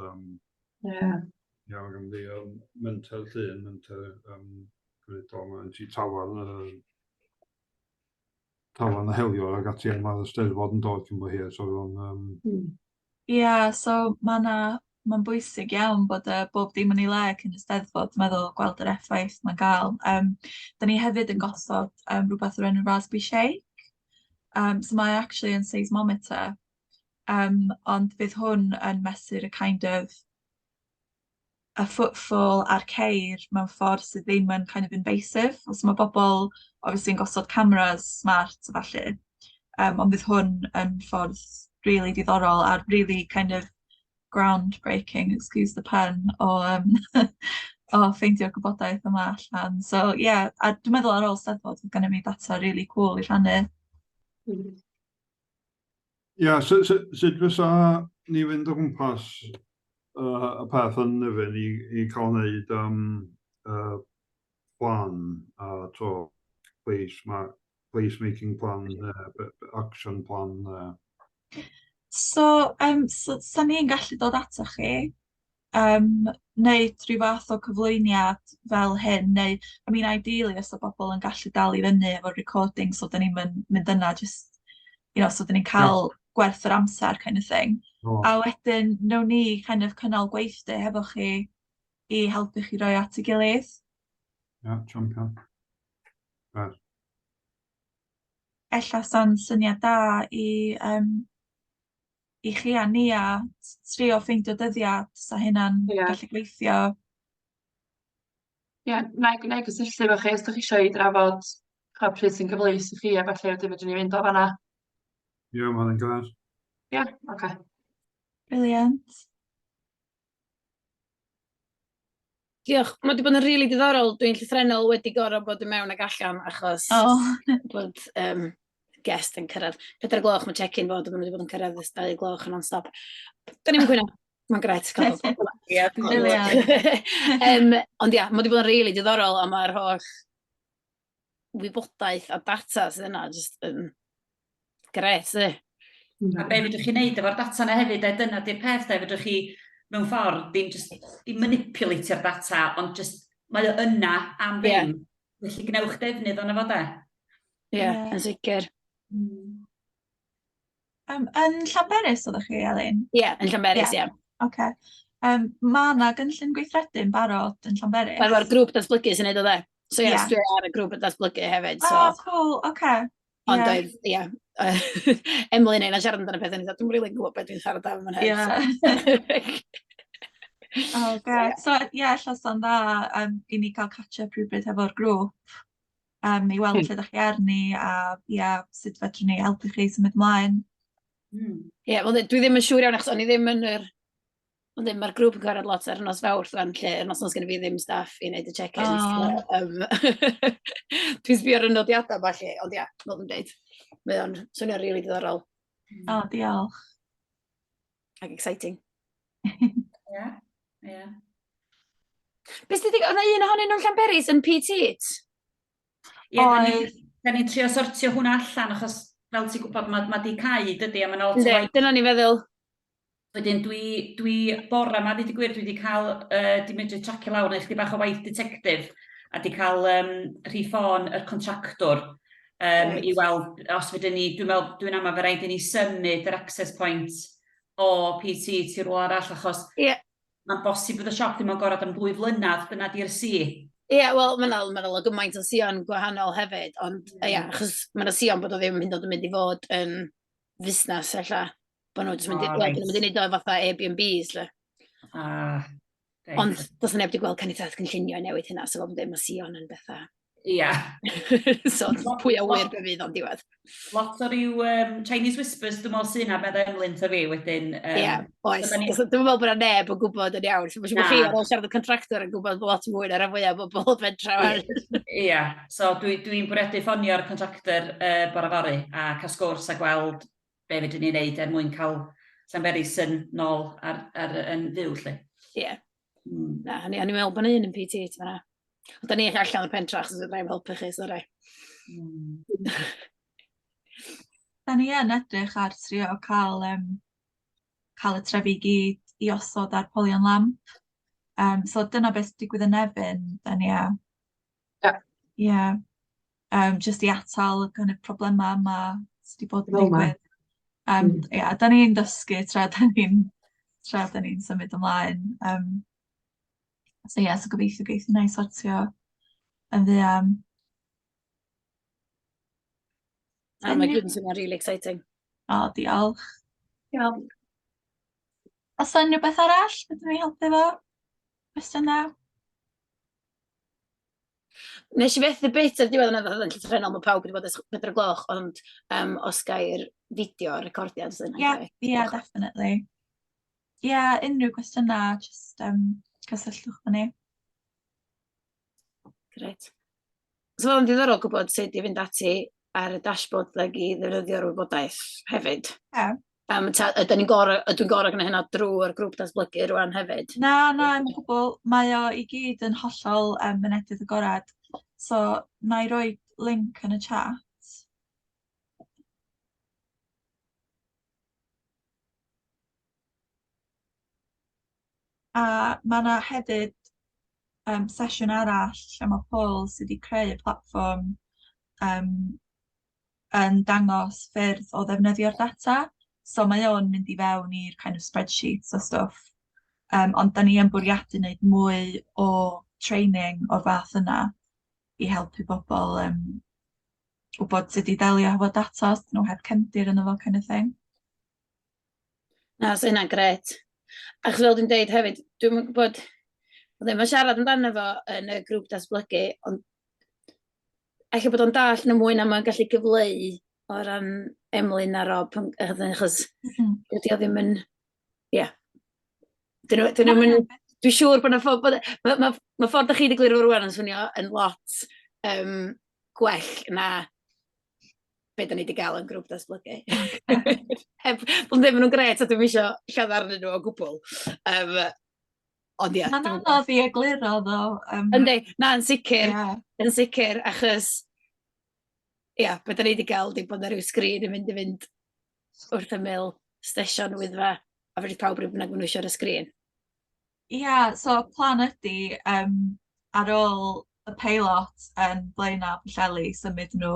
Ie. Yeah.
Ie, mae gen i menter llun, menter gwneud mae'n ti tafarn, tafarn y heliwr ac ati, a mae'r Steddfod yn dod cyn bo hir, so fydd o'n...
Ie, yeah, so mae 'na, mae'n bwysig iawn bod bob dim yn ei le cyn y Steddfod, dwi'n meddwl, gweld yr effaith mae'n gael. Da ni hefyd yn gosod rhywbeth o'r enw Raspberry Shake. So mae actually yn seismometer, ond fydd hwn yn mesur y kind of y footfall a'r ceir mewn ffordd sydd ddim yn kind of invasive. Os mae bobl obviously yn gosod cameras smart a ballu, ond fydd hwn yn ffordd really diddorol a really kind of groundbreaking, excuse the pun, o ffeindio'r gwybodaeth yma allan. So yeah, a dwi'n meddwl ar ôl Steddfod fydd gennym ni data really cool i rhannu.
Ie, yeah, sut fysa ni fynd o gwmpas y peth yn Nefyn i cael wneud plan a to place, ma, place making plan, action plan.
So, sa ni'n gallu dod atoch chi, neud rhyw fath o cyflwyniad fel hyn, neu, I mean, ideally, os o bobl yn gallu dal i fyny efo'r recording, so da ni'n mynd yna just, so da ni'n cael gwerth yr amser kind of thing. A wedyn, nawn ni kind of cynnal gweithdy hefo chi i helpu chi roi at ei gilydd.
Ie, yeah, champion. Right.
Ella sa'n syniad da i chi a ni a trio ffeindio dyddiad, sa hynna'n gallu gweithio.
Ie, yeah, na i gysylltu efo chi os ydych chi eisiau i drafod pryd sy'n gyfleus i chi a falle wedyn fedrwn ni fynd o fanna.
Ie, yeah, mae hynny'n grêt.
Ie, yeah, oce. Okay.
Brilliant.
Diolch. Mae wedi bod yn rili diddorol. Dwi'n llythrennol wedi gorfod bod yn mewn ac allan achos bod guest yn cyrraedd. 4 gloch mae check-in fod, a maen nhw wedi bod yn cyrraedd ers 2 gloch yn non-stop. Da ni'n cwyno. Mae'n grêt cael pobl. Ond ia, mae wedi bod yn rili diddorol a mae'r holl wybodaeth a data sydd yna jyst yn grêt, ydy.
A be fedrwch chi wneud efo'r data yna hefyd, e, dyna di'r peth, de, fedrwch chi mewn ffordd ddim just ddim manipulatio'r data, ond just mae o yna am ddim. Felly gwnewch defnydd ono fo, de.
Ie, yn sicr.
Yn Llanberis oeddech chi, Elin?
Ie, yn Llanberis, ie. Yeah.
Oce. Mae yna gynllun gweithredu yn barod yn Llanberis.
Mae'r grŵp datblygu sy'n neud o, dde. So ie, yes, dwi ar y grŵp datblygu hefyd. So.
Oh, cool, oce. Okay.
Ond oedd, ie, Emily neu na siarad amdano pethau, dwi'n rili'n really gwybod beth dwi'n siarad am yn
hyn. Oh, great. So, ie, yeah, ella sa'n dda i ni cael catch-up rhywbryd hefo'r grŵp i weld lle ydych chi arni a yeah, sut fedrwn ni helpu chi symud ymlaen.
Ie, yeah, wel, dwi ddim yn siŵr iawn, achos o'n i ddim yn yr... Ond mae'r grŵp yn cyrraedd lot ar nos Fawrth fan, lle yr nos nos gen i fi ddim staff i wneud y check-ins.
Oh.
Dwi'n sbio ar y nodiadau falle, ond ia, fel dwi'n dweud, mae o'n swnio'n rili diddorol.
O, oh, diolch.
Ac exciting.
Ie.
Beth sydd wedi... Oedd 'na un ohonyn nhw'n Llanberis yn PT?
Ie, da ni'n trio sortio hwnna allan, achos fel ti'n gwybod, mae di cau, dydy, a mae'n lot o waith.
Dyna ni'n feddwl.
Wedyn dwi bore yma, dweud y gwir, dwi wedi cael, di medru tracio lawr, neu chdi bach o waith detective, a di cael rhif ffôn yr contractwr i weld os fydden ni, dwi'n meddwl, dwi'n amau fe rhaid i ni symud yr access point o PT i rhywle arall, achos mae'n bosib bydd y siop ddim yn gorod am 2 flynedd, dyna di'r si.
Ie, yeah, wel, mae'n ma 'na gymaint o sion gwahanol hefyd, ond ie, achos mae 'na sion bod o ddim hyd yn oed yn mynd i fod yn fusnes ella. Bod nhw jyst mynd i, well, mynd i wneud o fatha Airbnbs, lle.
Ah, reit.
Ond does 'na neb wedi gweld caniatâd cynllunio i newid hynna, so fel dwi'n dweud, mae sion yn bethau. So pwy a wyr be fydd o'n diwedd.
Lot o ryw Chinese whispers dwi'n meddwl sy'n na meddai Emlyn ta fi wedyn.
Ie, yeah, oes. So Dwi'n meddwl bod 'na neb yn gwybod yn iawn. So, mae'n siŵr bod chi ar ôl siarad y contractor yn gwybod lot mwy na'r rhan fwyaf o bobl fentra.
Ie, yeah. So dwi'n dwi bwriadu ffonio'r contractor bore fory a cael sgwrs a gweld be fedrwn ni wneud er mwyn cael Llanberis yn nôl ar yn fyw, lle.
Ie. Yeah. Na, o'n i'n meddwl bod 'na un yn PT fan'na. Ond dan ni allan o'r pentra achos fedra i'm helpu chi, sori.
Da ni yn edrych ar trio cael, cael y trefi i gyd i osod ar polion lamp. So dyna beth sy'n digwydd yn Nefyn, then ie.
Ie.
Ie. Jyst i atal y kind of problemau yma sy 'di bod yn
Fel 'ma.
digwydd. Ia, da ni'n dysgu tra da ni'n symud ymlaen. So ie, so gobeithio geith hynna ei sortio yn fuan.
Na, mae gyd yn swnio'n really exciting.
O, diolch.
Diolch.
Oes 'na unrhyw beth arall fedrwn ni helpu efo? Cwestiynau?
Wnes i fethu bit ar diwedd yna, fatha yn llythrennol, mae pawb wedi bod ers 4 o'r gloch, ond os gai'r fideo recordiad, 'sa hynna'n grêt.
Ie, definitely. Ie, unrhyw gwestiynau, jyst cysylltwch efo ni.
Grêt. So mae'n ddiddorol gwybod sut i fynd ati ar y dashboard ac i ddefnyddio'r wybodaeth hefyd.
Ie.
Ta ydyn ni'n gorfod, ydw i'n gorfod gwneud hynna drwy'r grŵp datblygu rŵan hefyd?
Na, na, ddim o gwbl. Mae o i gyd yn hollol mynediad agored. So, wna i roi link yn y chat. A ma' 'na hefyd sesiwn arall lle ma' Paul sydd wedi creu y platfform yn dangos ffyrdd o ddefnyddio'r data. So mae o'n mynd i fewn i'r kind of spreadsheets a stwff. Ond dan ni yn bwriadu wneud mwy o training o'r fath yna i helpu bobl wybod sut i delio efo data os 'dyn nhw heb cefndir ynddo fo kind of thing.
Na, 'sa hynna'n grêt. Achos fel dwi'n deud hefyd, dwi'm yn gwybod... Ddim yn siarad amdano fo yn y grŵp datblygu, ond ella bod o'n dallt nhw mwy na ma'n gallu gyfleu o ran Emlyn a Rob, achos dydy o ddim yn... Ia. 'Dyn nhw 'dyn nhw'm yn... Dwi'n siŵr bod 'na ffordd bod... Ma' ffordd dach chi 'di egluro fo rŵan yn swnio yn lot gwell na be dan ni 'di gael yn grŵp datblygu. Heb bod yn deud maen nhw'n grêt a dwi'm isio lladd arnyn nhw o gwbl. Ond ia...
Mae'n anodd i egluro ddo.
Yndi, na, yn sicr, yn sicr, achos ia, be dan ni 'di gael ydy bod 'na ryw sgrin yn mynd i fynd wrth ymyl stesion Wyddfa, a fedrith pawb roi be bynnag maen nhw isio ar y sgrin.
Ia, so y plan ydy, ar ôl y peilot yn Blaenau Pwllheli, symud nhw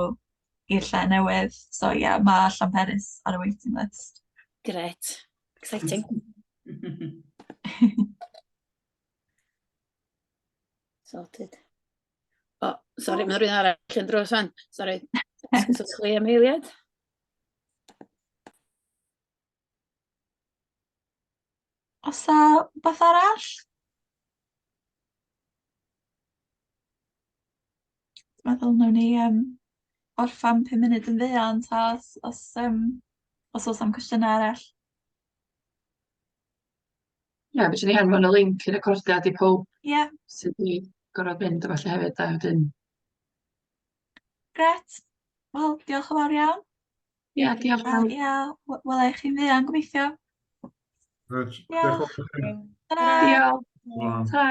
i'r lle newydd. So ie, ma' Llanberis ar y waiting list.
Grêt, exciting. Sorted. O, sori, mae rhywun arall yn drws wan. Sori, esguswch chi am eiliad.
Oes 'na wbath arall? Dwi'n meddwl wnawn ni orffen 5 munud yn fuan ta os oes am cwestiynau arall.
Ie, fedrwn ni anfon y link i'r recordiad i pawb sydd wedi gorfod mynd a ballu hefyd, a wedyn...
Grêt. Wel, diolch yn fawr iawn.
Ie, diolch pawb.
Ia, wela i chi'n fuan gobeithio.
Reit,
Diolch.
diolch yn fawr.
Ta-ra.
Diolch. Ta.